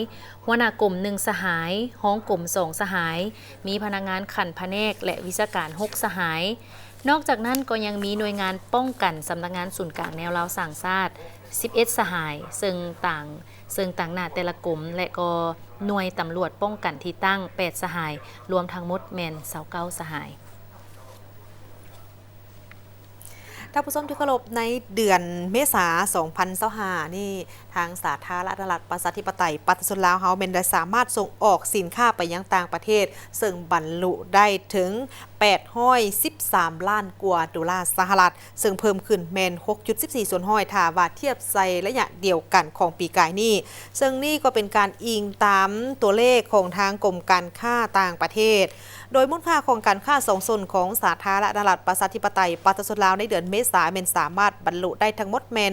ຫົວໜ້າກົມໜຶ່ງສະຫາຍ, ຮອງກົມສອງສະຫາຍ, ມີພະນັກງານຂັ້ນພະແນກ ແລະ ວິຊາການຫົກສະຫາຍ. ນອກຈາກນັ້ນກໍຍັງມີໜ່ວຍງານປ້ອງກັນສຳນັກງານສູນກາງແນວລາວສ້າງຊາດສິບເອັດສະຫາຍ, ເຊິ່ງຕາງ ເຊິ່ງຕາງໜ້າແຕ່ລະກົມ ແລະ ກໍໜ່ວຍຕຳຫຼວດປ້ອງກັນທີ່ຕັ້ງແປດສະຫາຍ, ລວມທັງໝົດແມ່ນຊາວເກົ້າສະຫາຍ. ທ່ານຜູ້ຊົມທີ່ເຄົາລົບ, ໃນເດືອນເມສາ ສອງພັນຊາວຫ້ານີ້ ທາງສາທາລະນະລັດ ປະຊາທິປະໄຕ ປະຊາຊົນລາວເຮົາ ແມ່ນໄດ້ສາມາດສົ່ງອອກສິນຄ້າໄປຍັງຕ່າງປະເທດ ເຊິ່ງບັນລຸໄດ້ເຖິງແປດຮ້ອຍສິບສາມລ້ານກວ່າໂດລາສະຫະລັດ, ເຊິ່ງເພີ່ມຂຶ້ນແມ່ນຫົກຈຸດສິບສີ່ສ່ວນຮ້ອຍ ຖ້າວ່າທຽບໃສ່ໄລຍະດຽວກັນຂອງປີກາຍນີ້. ເຊິ່ງນີ້ກໍເປັນການອີງຕາມຕົວເລກຂອງທາງກົມການຄ້າຕ່າງປະເທດ. ໂດຍມູນຄ່າຂອງການຄ້າສອງໂຊນຂອງສາທາລະນະລັດ ປະຊາທິປະໄຕ ປະຊາຊົນລາວ ໃນເດືອນເມສາ ແມ່ນສາມາດບັນລຸໄດ້ທັງໝົດແມ່ນ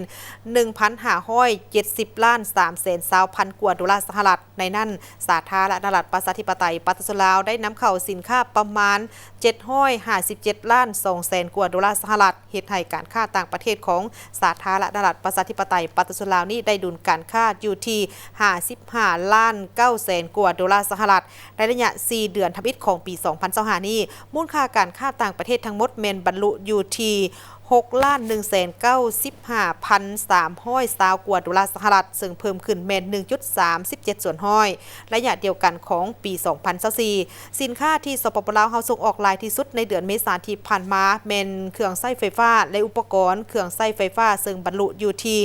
ໜຶ່ງພັນຫ້າຮ້ອຍເຈັດສິບລ້ານສາມແສນຊາວພັນກວ່າໂດລາສະຫະລັດ. ໃນນັ້ນ ສາທາລະນະລັດ ປະຊາທິປະໄຕ ປະຊາຊົນລາວ ໄດ້ນຳເຂົ້າສິນຄ້າປະມານເຈັດ ຮ້ອຍຫ້າສິບເຈັດລ້ານສອງແສນກວ່າໂດລາສະຫະລັດ, ເຮັດໃຫ້ການຄ້າຕ່າງປະເທດຂອງສາທາລະນະລັດປະຊາທິປະໄຕປະຊາຊົນລາວນີ້ໄດ້ດຸນການຄ້າຢູ່ທີ່ຫ້າສິບຫ້າລ້ານເກົ້າແສນກວ່າໂດລາສະຫະລັດ. ໃນໄລຍະສີ່ເດືອນທຳອິດຂອງປີສອງພັນຊາວຫ້ານີ້, ມູນຄ່າການຄ້າຕ່າງປະເທດທັງໝົດແມ່ນບັນລຸຢູ່ທີ່ຫົກລ້ານໜຶ່ງແສນເກົ້າສິບຫ້າພັນສາມຮ້ອຍຊາວກວ່າໂດລາສະຫະລັດ, ເຊິ່ງເພີ່ມຂຶ້ນແມ່ນໜຶ່ງຈຸດສາມສິບເຈັດສ່ວນຮ້ອຍ ໄລຍະດຽວກັນຂອງປີສອງພັນຊາວສີ່. ສິນຄ້າທີ່ ສປປ ລາວ ເຮົາສົ່ງອອກຫຼາຍທີ່ສຸດໃນເດືອນເມສາທີ່ຜ່ານມາ ແມ່ນເຄື່ອງໃຊ້ໄຟຟ້າ ແລະ ອຸປະກອນເຄື່ອງໃຊ້ໄຟຟ້າ, ເຊິ່ງບັນລຸຢູ່ທີ່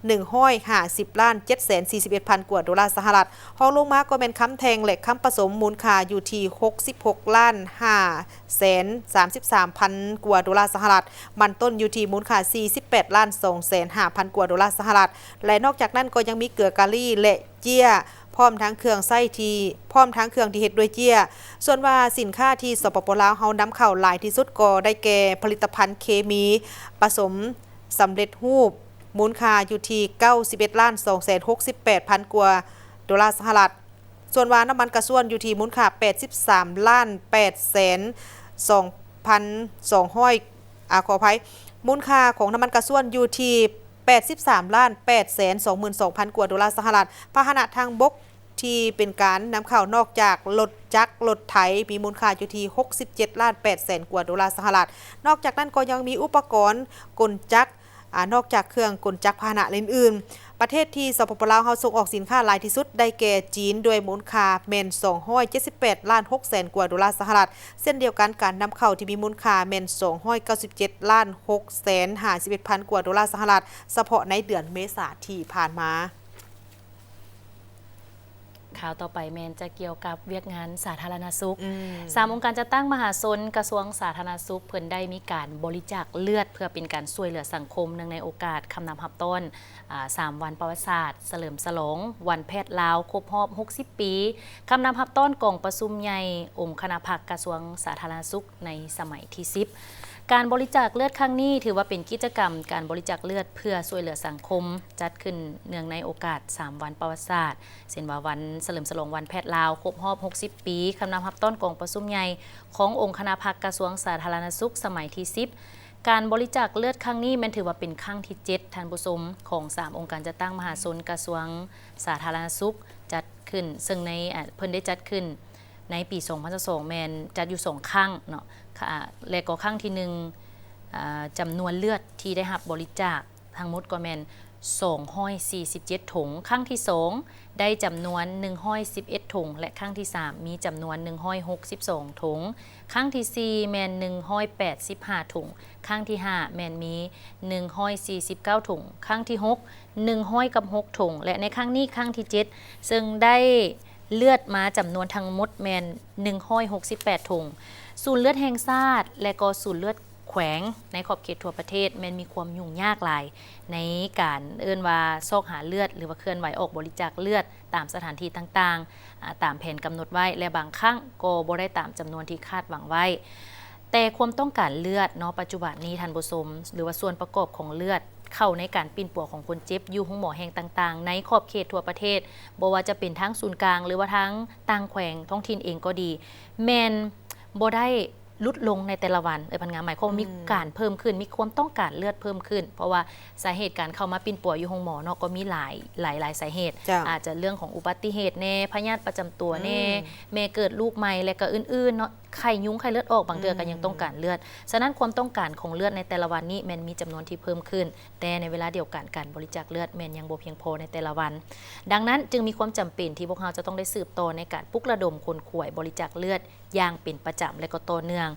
ໜຶ່ງຮ້ອຍຫ້າສິບລ້ານເຈັດແສນສີ່ສິບເອັດພັນກວ່າໂດລາສະຫະລັດ. ຮອງລົງມາກໍແມ່ນຄຳແທ່ງ ແລະ ຄຳປະສົມ, ມູນຄ່າຢູ່ທີ່ຫົກສິບຫົກລ້ານຫ້າແສນສາມສິບສາມພັນກວ່າໂດລາສະຫະລັດ, ມັນຕົ້ນຢູ່ທີ່ມູນຄ່າສີ່ສິບແປດລ້ານສອງແສນຫ້າພັນກວ່າໂດລາສະຫະລັດ ແລະ ນອກຈາກນັ້ນກໍຍັງມີເກືອກາລີ ແລະ ເຈ້ຍ ພ້ອມທັງເຄື່ອງໃຊ້ທີ່ ພ້ອມທັງເຄື່ອງທີ່ເຮັດດ້ວຍເຈ້ຍ. ສ່ວນວ່າສິນຄ້າທີ່ ສປປ ລາວ ເຮົານຳເຂົ້າຫຼາຍທີ່ສຸດກໍໄດ້ແກ່ຜະລິດຕະພັນເຄມີປະສົມສຳເລັດຮູບ, ມູນຄ່າຢູ່ທີ່ເກົ້າສິບເອັດລ້ານສອງແສນຫົກສິບແປດພັນກວ່າໂດລາສະຫະລັດ. ສ່ວນວ່ານ້ຳມັນກາຊວນຢູ່ທີ່ມູນຄ່າແປດສິບສາມລ້ານແປດແສນສອງພັນສອງຮ້ອຍ ອາ ຂໍອະໄພ, ມູນຄ່າຂອງນ້ຳມັນກາຊວນຢູ່ທີ່ແປດສິບສາມລ້ານແປດແສນສອງໝື່ນສອງພັນກວ່າໂດລາສະຫະລັດ. ພາຫະນະທາງບົກທີ່ເປັນການນຳເຂົ້ານອກຈາກລົດຈັກ, ລົດໄຖ ມີມູນຄ່າຢູ່ທີ່ຫົກສິບເຈັດລ້ານແປດແສນກວ່າໂດລາສະຫະລັດ. ນອກຈາກນັ້ນກໍຍັງມີອຸປະກອນກົນຈັກ, ອາ ນອກຈາກເຄື່ອງກົນຈັກພາຫະນະແລະອື່ນໆ. ປະເທດທີ່ ສປປ ລາວ ເຮົາສົ່ງອອກສິນຄ້າຫຼາຍທີ່ສຸດໄດ້ແກ່ຈີນ ດ້ວຍມູນຄ່າແມ່ນສອງຮ້ອຍເຈັດສິບແປດລ້ານຫົກແສນກວ່າໂດລາສະຫະລັດ. ເຊັ່ນດຽວກັນ, ການນຳເຂົ້າທີ່ມີມູນຄ່າແມ່ນສອງຮ້ອຍເກົ້າສິບເຈັດລ້ານຫົກແສນຫ້າສິບເອັດພັນກວ່າໂດລາສະຫະລັດ ສະເພາະໃນເດືອນເມສາທີ່ຜ່ານມາ. ຂ່າວຕໍ່ໄປແມ່ນຈະກ່ຽວກັບວຽກງານສາທາລະນະສຸກ. ອືມ ສາມອົງການຈັດຕັ້ງມະຫາຊົນກະຊວງສາທາລະນະສຸກ ເພິ່ນໄດ້ມີການບໍລິຈາກເລືອດ ເພື່ອເປັນການຊ່ວຍເຫຼືອສັງຄົມ ເນື່ອງໃນໂອກາດຄຳນັບຮັບຕ້ອນ ອາ ສາມວັນປະຫວັດສາດ ສະເຫຼີມສະຫຼອງວັນແພດລາວຄົບຮອບຫົກສິບປີ, ຄຳນັບຮັບຕ້ອນກອງປະຊຸມໃຫຍ່ອົງຄະນະພັກກະຊວງສາທາລະນະສຸກໃນສະໄໝທີສິບ. ການບໍລິຈາກເລືອດຄັ້ງນີ້ ຖືວ່າເປັນກິດຈະກຳການບໍລິຈາກເລືອດເພື່ອຊ່ວຍເຫຼືອສັງຄົມ, ຈັດຂຶ້ນເນື່ອງໃນໂອກາດສາມວັນປະຫວັດສາດ ເຊັ່ນວ່າ ວັນສະເຫຼີມສະຫຼອງວັນແພດລາວຄົບຮອບຫົກສິບປີ, ຄຳນັບຮັບຕ້ອນກອງປະຊຸມໃຫຍ່ຂອງອົງຄະນະພັກກະຊວງສາທາລະນະສຸກສະໄໝທີສິບ. ການບໍລິຈາກເລືອດຄັ້ງນີ້ແມ່ນຖືວ່າເປັນຄັ້ງທີເຈັດ ທ່ານຜູ້ຊົມ, ຂອງສາມອົງການຈັດຕັ້ງມະຫາຊົນກະຊວງສາທາລະນະສຸກຈັດຂຶ້ນ, ເຊິ່ງໃນ ອາ ເພິ່ນໄດ້ຈັດຂຶ້ນໃນປີສອງພັນຊາວສອງ ແມ່ນຈັດຢູ່ສອງຄັ້ງເນາະ, ອາ ແລະກໍຄັ້ງທີໜຶ່ງ ອາ ຈຳນວນເລືອດທີ່ໄດ້ຮັບບໍລິຈາກ ທັງໝົດກໍແມ່ນສອງຮ້ອຍສີ່ສິບເຈັດຖົງ, ຄັ້ງທີສອງໄດ້ຈຳນວນໜຶ່ງຮ້ອຍສິບເອັດຖົງ ແລະ ຄັ້ງທີສາມມີຈຳນວນໜຶ່ງຮ້ອຍຫົກສິບສອງຖົງ, ຄັ້ງທີສີ່ແມ່ນໜຶ່ງຮ້ອຍແປດສິບຫ້າຖົງ, ຄັ້ງທີຫ້າແມ່ນມີໜຶ່ງຮ້ອຍສີ່ສິບເກົ້າຖົງ, ຄັ້ງທີຫົກໜຶ່ງຮ້ອຍກັບຫົກຖົງ ແລະ ໃນຄັ້ງນີ້ຄັ້ງທີເຈັດ ເຊິ່ງໄດ້ເລືອດມາຈຳນວນທັງໝົດແມ່ນໜຶ່ງຮ້ອຍຫົກສິບແປດຖົງ. ສູນເລືອດແຫ່ງຊາດ ແລະ ກໍສູນເລືອດ ແຂວງໃນຂອບເຂດທົ່ວປະເທດແມ່ນມີຄວາມຫຍຸ້ງຍາກຫຼາຍໃນການເອີ້ນວ່າຊອກຫາເລືອດ ຫຼືວ່າເຄື່ອນໄຫວອອກບໍລິຈາກເລືອດຕາມສະຖານທີ່ຕ່າງໆ ອາ ຕາມແຜນກຳນົດໄວ້ ແລະ ບາງຄັ້ງກໍບໍ່ໄດ້ຕາມຈຳນວນທີ່ຄາດຫວັງໄວ້. ແຕ່ຄວາມຕ້ອງການເລືອດເນາະ ປັດຈຸບັນນີ້ທ່ານຜູ້ຊົມ ຫຼືວ່າສ່ວນປະກອບຂອງເລືອດເຂົ້າໃນການປິ່ນປົວຂອງຄົນເຈັບຢູ່ໂຮງໝໍແຫ່ງຕ່າງໆ ໃນຂອບເຂດທົ່ວປະເທດ, ບໍ່ວ່າຈະເປັນທາງສູນກາງ ຫຼືວ່າທາງຕ່າງແຂວງທ້ອງຖິ່ນເອງກໍດີ ແມ່ນບໍ່ໄດ້ ຫຼຸດລົງໃນແຕ່ລະວັນ ເອີ ພັນງາ ໝາຍຄວາມວ່າມີ ອືມ ການເພີ່ມຂຶ້ນ ມີຄວາມຕ້ອງການເລືອດເພີ່ມຂຶ້ນ ເພາະວ່າສາເຫດການເຂົ້າມາປິ່ນປົວຢູ່ໂຮງໝໍເນາະ ກໍມີຫຼາຍ ຫຼາຍ ຫຼາຍສາເຫດ ເຈົ້າ ອາດຈະເລື່ອງຂອງອຸບັດຕິເຫດແດ່ ພະຍາດປະຈຳຕົວແດ່ ອືມ ແມ່ເກີດລູກໃໝ່ ແລະ ກໍອື່ນໆເນາະ ໄຂ້ຍຸງ ໄຂ້ເລືອດອອກ ບາງເທື່ອ ອືມ ກໍຍັງຕ້ອງການເລືອດ. ສະນັ້ນ ຄວາມຕ້ອງການຂອງເລືອດໃນແຕ່ລະວັນນີ້ແມ່ນມີຈຳນວນທີ່ເພີ່ມຂຶ້ນ ແຕ່ໃນເວລາດຽວກັນ ການບໍລິຈາກເລືອດແມ່ນຍັງບໍ່ພຽງພໍໃນແຕ່ລະວັນ. ດັ່ງນັ້ນ ຈຶ່ງມີຄວາມຈຳເປັນທີ່ພວກເຮົາຈະຕ້ອງໄດ້ສືບຕໍ່ໃນການປຸກລະດົມຂົນຂວາຍບໍລິຈາກເລືອດ ຢ່າງເປັນປະຈຳ ແລະ ກໍຕໍ່ເນື່ອງ.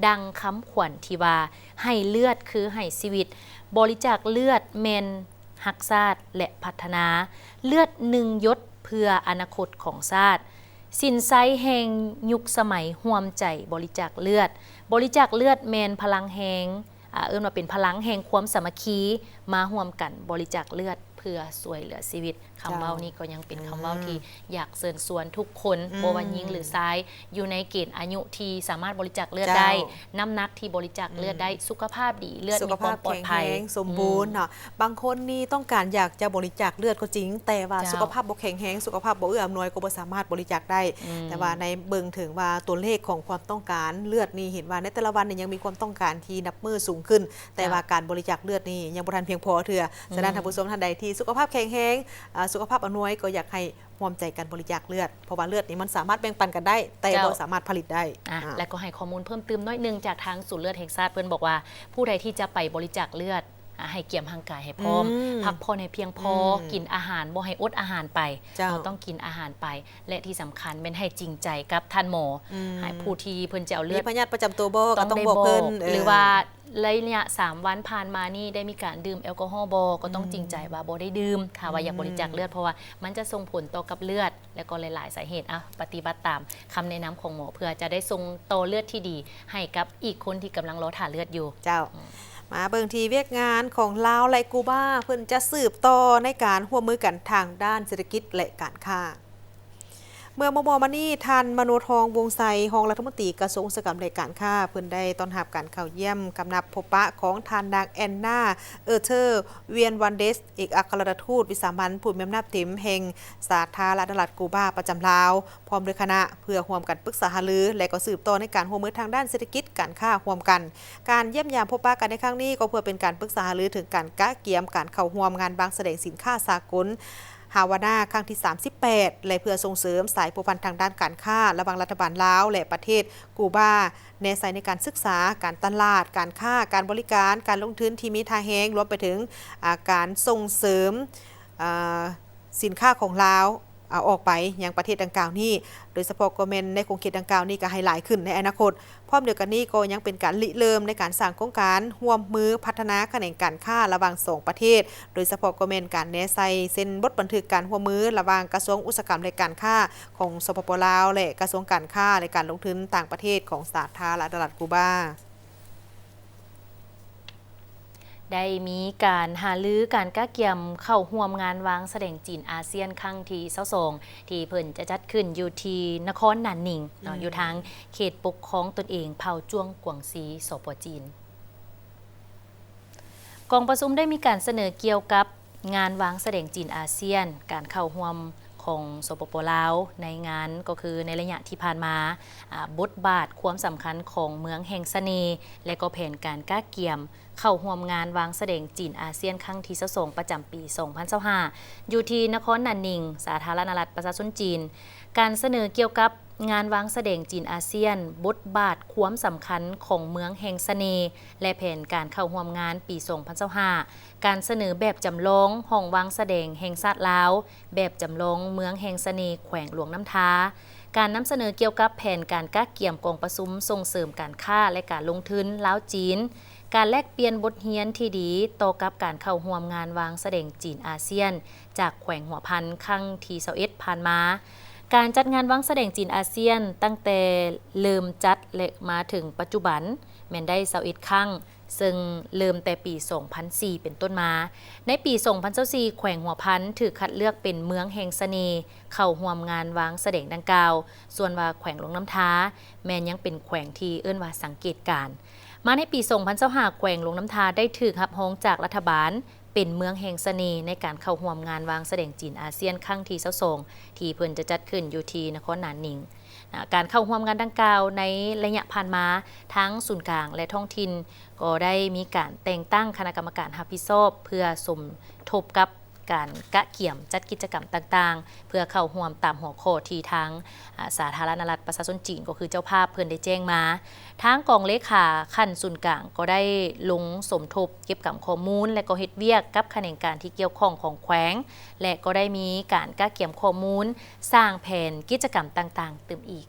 ດັ່ງຄຳຂວັນທີ່ວ່າ ໃຫ້ເລືອດຄືໃຫ້ຊີວິດ, ບໍລິຈາກເລືອດແມ່ນຮັກຊາດ ແລະ ພັດທະນາ, ເລືອດໜຶ່ງຢົດເພື່ອອະນາຄົດຂອງຊາດ, ສິນໄຊແຫ່ງຍຸກສະໄໝຮ່ວມໃຈບໍລິຈາກເລືອດ, ບໍລິຈາກເລືອດແມ່ນພະລັງແຮງ ອາ ເອີ້ນວ່າເປັນພະລັງແຫ່ງຄວາມສາມັກຄີ ມາຮ່ວມກັນບໍລິຈາກເລືອດ ເ ພື່ອຊ່ວຍເຫຼືອຊີວິດ. ຄຳເວົ້ານີ້ກໍຍັງເປັນຄຳເວົ້າທີ່ຢາກເຊີນຊວນທຸກຄົນ ບໍ່ວ່າຍິງຫຼືຊາຍ ຢູ່ໃນເກນອາຍຸທີ່ສາມາດບໍລິຈາກເລືອດໄດ້, ນ້ຳໜັກທີ່ບໍລິຈາກເລືອດໄດ້, ສຸຂະພາບດີ, ເລືອດມີຄວາມປອດໄພ, ສົມບູນເນາະ. ບາງຄົນນີ້ຕ້ອງການຢາກຈະບໍລິຈາກເລືອດກໍຈິງ, ແຕ່ວ່າສຸຂະພາບບໍ່ແຂງແຮງ, ສຸຂະພາບບໍ່ເອື້ອອຳນວຍ ກໍບໍ່ສາມາດບໍລິຈາກໄດ້. ແຕ່ວ່າໃນເບິ່ງເຖິງວ່າຕົວເລກຂອງຄວາມຕ້ອງການເລືອດນີ້ ເຫັນວ່າໃນແຕ່ລະວັນນີ້ຍັງມີຄວາມຕ້ອງການທີ່ນັບມື້ສູງຂຶ້ນ, ແຕ່ວ່າການບໍລິຈາກເລືອດນີ້ຍັງບໍ່ທັນພຽງພໍເທື່ອ. ສະນັ້ນ ທ່ານຜູ້ຊົມທ່ານໃດທີ່ສຸຂະພາບແຂງແຮງ, ອາ, ສຸຂະພາບອຳນວຍ ກໍຢາກໃຫ້ຮ່ວມໃຈກັນບໍລິຈາກເລືອດ, ເພາະວ່າເລືອດນີ້ມັນສາມາດແບ່ງປັນກັນໄດ້, ແຕ່ບໍ່ສາມາດຜະລິດໄດ້. ແລະ ກໍໃຫ້ຂໍ້ມູນເພີ່ມຕື່ມໜ້ອຍໜຶ່ງ ຈາກທາງສູນເລືອດແຫ່ງຊາດ ເພິ່ນບອກວ່າ ຜູ້ໃດທີ່ຈະໄປບໍລິຈາກເລືອດ ອາ ໃຫ້ກຽມຮ່າງກາຍໃຫ້ພ້ອມ, ພັກຜ່ອນໃຫ້ພຽງພໍ, ກິນອາຫານ ບໍ່ໃຫ້ອົດອາຫານໄປ, ເຮົາຕ້ອງກິນອາຫານໄປ ແລະ ທີ່ສຳຄັນແມ່ນໃຫ້ຈິງໃຈກັບທ່ານໝໍ, ໃຫ້ຜູ້ທີ່ເພິ່ນຈະເອົາເລືອດ ມີພະຍາດປະຈຳຕົວບໍ່ ກໍຕ້ອງບອກເພິ່ນ, ຫຼືວ່າໄລຍະສາມວັນຜ່ານມານີ້ໄດ້ມີການດື່ມແອລກໍຮໍບໍ່ ກໍຕ້ອງຈິງໃຈວ່າບໍ່ໄດ້ດື່ມ ຖ້າວ່າຢາກບໍລິຈາກເລືອດ, ເພາະວ່າມັນຈະສົ່ງຜົນຕໍ່ກັບເລືອດ ແລະ ກໍຫຼາຍໆສາເຫດ. ເອົາ ປະຕິບັດຕາມຄຳແນະນຳຂອງໝໍ ເພື່ອຈະໄດ້ສົ່ງຕໍ່ເລືອດທີ່ດີໃຫ້ກັບອີກຄົນທີ່ກຳລັງລໍຖ້າເລືອດຢູ່. ເຈົ້າ. ມາເບິ່ງທີ່ວຽກງານຂອງລາວ ແລະ ກູບາ, ເພິ່ນຈະສືບຕໍ່ໃນການຮ່ວມມືກັນທາງດ້ານເສດຖະກິດ ແລະ ການຄ້າ. ເມື່ອມໍ່ໆມານີ້, ທ່ານ ມະໂນທອງ ວົງໄຊ, ຮອງລັດຖະມົນຕີກະຊວງອຸດສາຫະກຳ ແລະ ການຄ້າ, ເພິ່ນໄດ້ຕ້ອນຮັບການເຂົ້າຢ້ຽມກຳນັບພົບປະຂອງທ່ານນາງ ແອນນາ ເອີເທີ ວຽນວັນເດສ, ເອກອັກຄະລັດຖະທູດວິສາມັນຜູ້ມີອຳນາດເຕັມແຫ່ງສາທາລະນະລັດກູບາປະຈຳລາວ ພ້ອມດ້ວຍຄະນະ ເພື່ອຮ່ວມກັນປຶກສາຫາລື ແລະ ກໍສືບຕໍ່ໃນການຮ່ວມມືທາງດ້ານເສດຖະກິດການຄ້າຮ່ວມກັນ. ການຢ້ຽມຢາມພົບປະກັນໃນຄັ້ງນີ້ ກໍເພື່ອເປັນການປຶກສາຫາລືເຖິງການກະກຽມການເຂົ້າຮ່ວມງານວາງສະແດງສິນຄ້າສາກົນ ຮາວານາ ຄັ້ງທີສາມສິບແປດ ແລະ ເພື່ອສົ່ງເສີມສາຍພົວພັນທາງດ້ານການຄ້າລະຫວ່າງລັດຖະບານລາວ ແລະ ປະເທດກູບາ, ແນໃສ່ໃນການສຶກສາ, ການຕະຫຼາດ, ການຄ້າ, ການບໍລິການ, ການລົງທຶນທີ່ມີທ່າແຮງ, ລວມໄປເຖິງ, ອາ, ການສົ່ງເສີມ, ອາ, ສິນຄ້າຂອງລາວ, ອາ, ອອກໄປຍັງປະເທດດັ່ງກ່າວນີ້, ໂດຍສະເພາະກໍແມ່ນໃນຂົງເຂດດັ່ງກ່າວນີ້ກໍໃຫ້ຫຼາຍຂຶ້ນໃນອະນາຄົດ. ພ້ອມດຽວກັນນີ້ກໍຍັງເປັນການລິເລີ່ມໃນການສ້າງໂຄງການຮ່ວມມືພັດທະນາຂະແໜງການຄ້າລະຫວ່າງສອງປະເທດ, ໂດຍສະເພາະກໍແມ່ນການແນໃສ່ເຊັນບົດບັນທຶກການຮ່ວມມືລະຫວ່າງກະຊວງອຸດສາຫະກຳ ແລະ ການຄ້າຂອງ ສປປ ລາວ ແລະ ກະຊວງການຄ້າ ແລະ ການລົງທຶນຕ່າງປະເທດຂອງສາທາລະນະລັດກູບາ. ໄດ້ມີການຫາລືການກະກຽມເຂົ້າຮ່ວມງານວາງສະແດງຈີນອາຊຽນຄັ້ງທີຊາວສອງ ທີ່ເພິ່ນຈະຈັດຂຶ້ນຢູ່ທີ່ນະຄອນໜານໜິງເນາະ ຢູ່ທາງເຂດປົກຄອງຕົນເອງເຜົ່າຈວງກວາງຊີ ສປ ຈີນ. ກອງປະຊຸມໄດ້ມີການສະເໜີກ່ຽວກັບງານວາງສະແດງຈີນອາຊຽນ, ການເຂົ້າຮ່ວມຂອງ ສປປ ລາວ ໃນງານກໍຄືໃນໄລຍະທີ່ຜ່ານມາ, ອາ, ບົດບາດຄວາມສຳຄັນຂອງເມືອງແຫ່ງສະເໜ່ ແລະ ກໍແຜນການກະກຽມເຂົ້າຮ່ວມງານວາງສະແດງຈີນອາຊຽນຄັ້ງທີຊາວສອງ ປະຈຳປີສອງພັນຊາວຫ້າ ຢູ່ທີ່ນະຄອນໜານໜິງ, ສາທາລະນະລັດປະຊາຊົນຈີນ. ການສະເໜີກ່ຽວກັບງານວາງສະແດງຈີນອາຊຽນ, ບົດບາດຄວາມສຳຄັນຂອງເມືອງແຫ່ງສະເໜ່ ແລະ ແຜນການເຂົ້າຮ່ວມງານປີສອງພັນຊາວຫ້າ, ການສະເໜີແບບຈຳລອງຫ້ອງວາງສະແດງແຫ່ງຊາດລາວ, ແບບຈຳລອງເມືອງແຫ່ງສະເໜ່ແຂວງຫຼວງນ້ຳທາ, ການນຳສະເໜີກ່ຽວກັບແຜນການກະກຽມກອງປະຊຸມສົ່ງເສີມການຄ້າ ແລະ ການລົງທຶນລາວ-ຈີນ, ການແລກປ່ຽນບົດຮຽນທີ່ດີຕໍ່ກັບການເຂົ້າຮ່ວມງານວາງສະແດງຈີນອາຊຽນ ຈາກແຂວງຫົວພັນຄັ້ງທີຊາວເອັດຜ່ານມາ. ການຈັດງານວາງສະແດງຈີນອາຊຽນຕັ້ງແຕ່ເລີ່ມຈັດ ແລະ ມາເຖິງປັດຈຸບັນ ແມ່ນໄດ້ຊາວເອັດຄັ້ງ, ເຊິ່ງເລີ່ມແຕ່ປີສອງພັນສີ່ເປັນຕົ້ນມາ. ໃນປີສອງພັນຊາວສີ່ ແຂວງຫົວພັນຖືກຄັດເລືອກເປັນເມືອງແຫ່ງສະເໜ່ເຂົ້າຮ່ວມງານວາງສະແດງດັ່ງກ່າວ, ສ່ວນວ່າແຂວງຫຼວງນ້ຳທາແມ່ນຍັງເປັນແຂວງທີ່ເອີ້ນວ່າສັງເກດການ. ມາໃນປີສອງພັນຊາວຫ້າ ແຂວງຫຼວງນ້ຳທາໄດ້ຖືກຮັບຮອງຈາກລັດຖະບານ ເປັນເມືອງແຫ່ງສະເໜ່ໃນການເຂົ້າຮ່ວມງານວາງສະແດງຈີນອາຊຽນຄັ້ງທີຊາວສອງ ທີ່ເພິ່ນຈະຈັດຂຶ້ນຢູ່ທີ່ນະຄອນໜານໜິງ. ອາ, ການເຂົ້າຮ່ວມງານດັ່ງກ່າວໃນໄລຍະຜ່ານມາ, ທັງສູນກາງ ແລະ ທ້ອງຖິ່ນ ກໍໄດ້ມີການແຕ່ງຕັ້ງຄະນະກຳມະການຮັບຜິດຊອບ ເພື່ອສົມທົບກັບການກະກຽມຈັດກິດຈະກຳຕ່າງໆ ເພື່ອເຂົ້າຮ່ວມຕາມຫົວຂໍ້ທີ່ທາງ ອາ, ສາທາລະນະລັດປະຊາຊົນຈີນ ກໍຄືເຈົ້າພາບເພິ່ນໄດ້ແຈ້ງມາ. ທາງກອງເລຂາຂັ້ນສູນກາງກໍໄດ້ລົງສົມທົບເກັບກຳຂໍ້ມູນ ແລະ ກໍເຮັດວຽກກັບຂະແໜງການທີ່ກ່ຽວຂ້ອງຂອງແຂວງ ແລະ ກໍໄດ້ມີການກະກຽມຂໍ້ມູນ, ສ້າງແຜນກິດຈະກຳຕ່າງໆຕື່ມອີກ.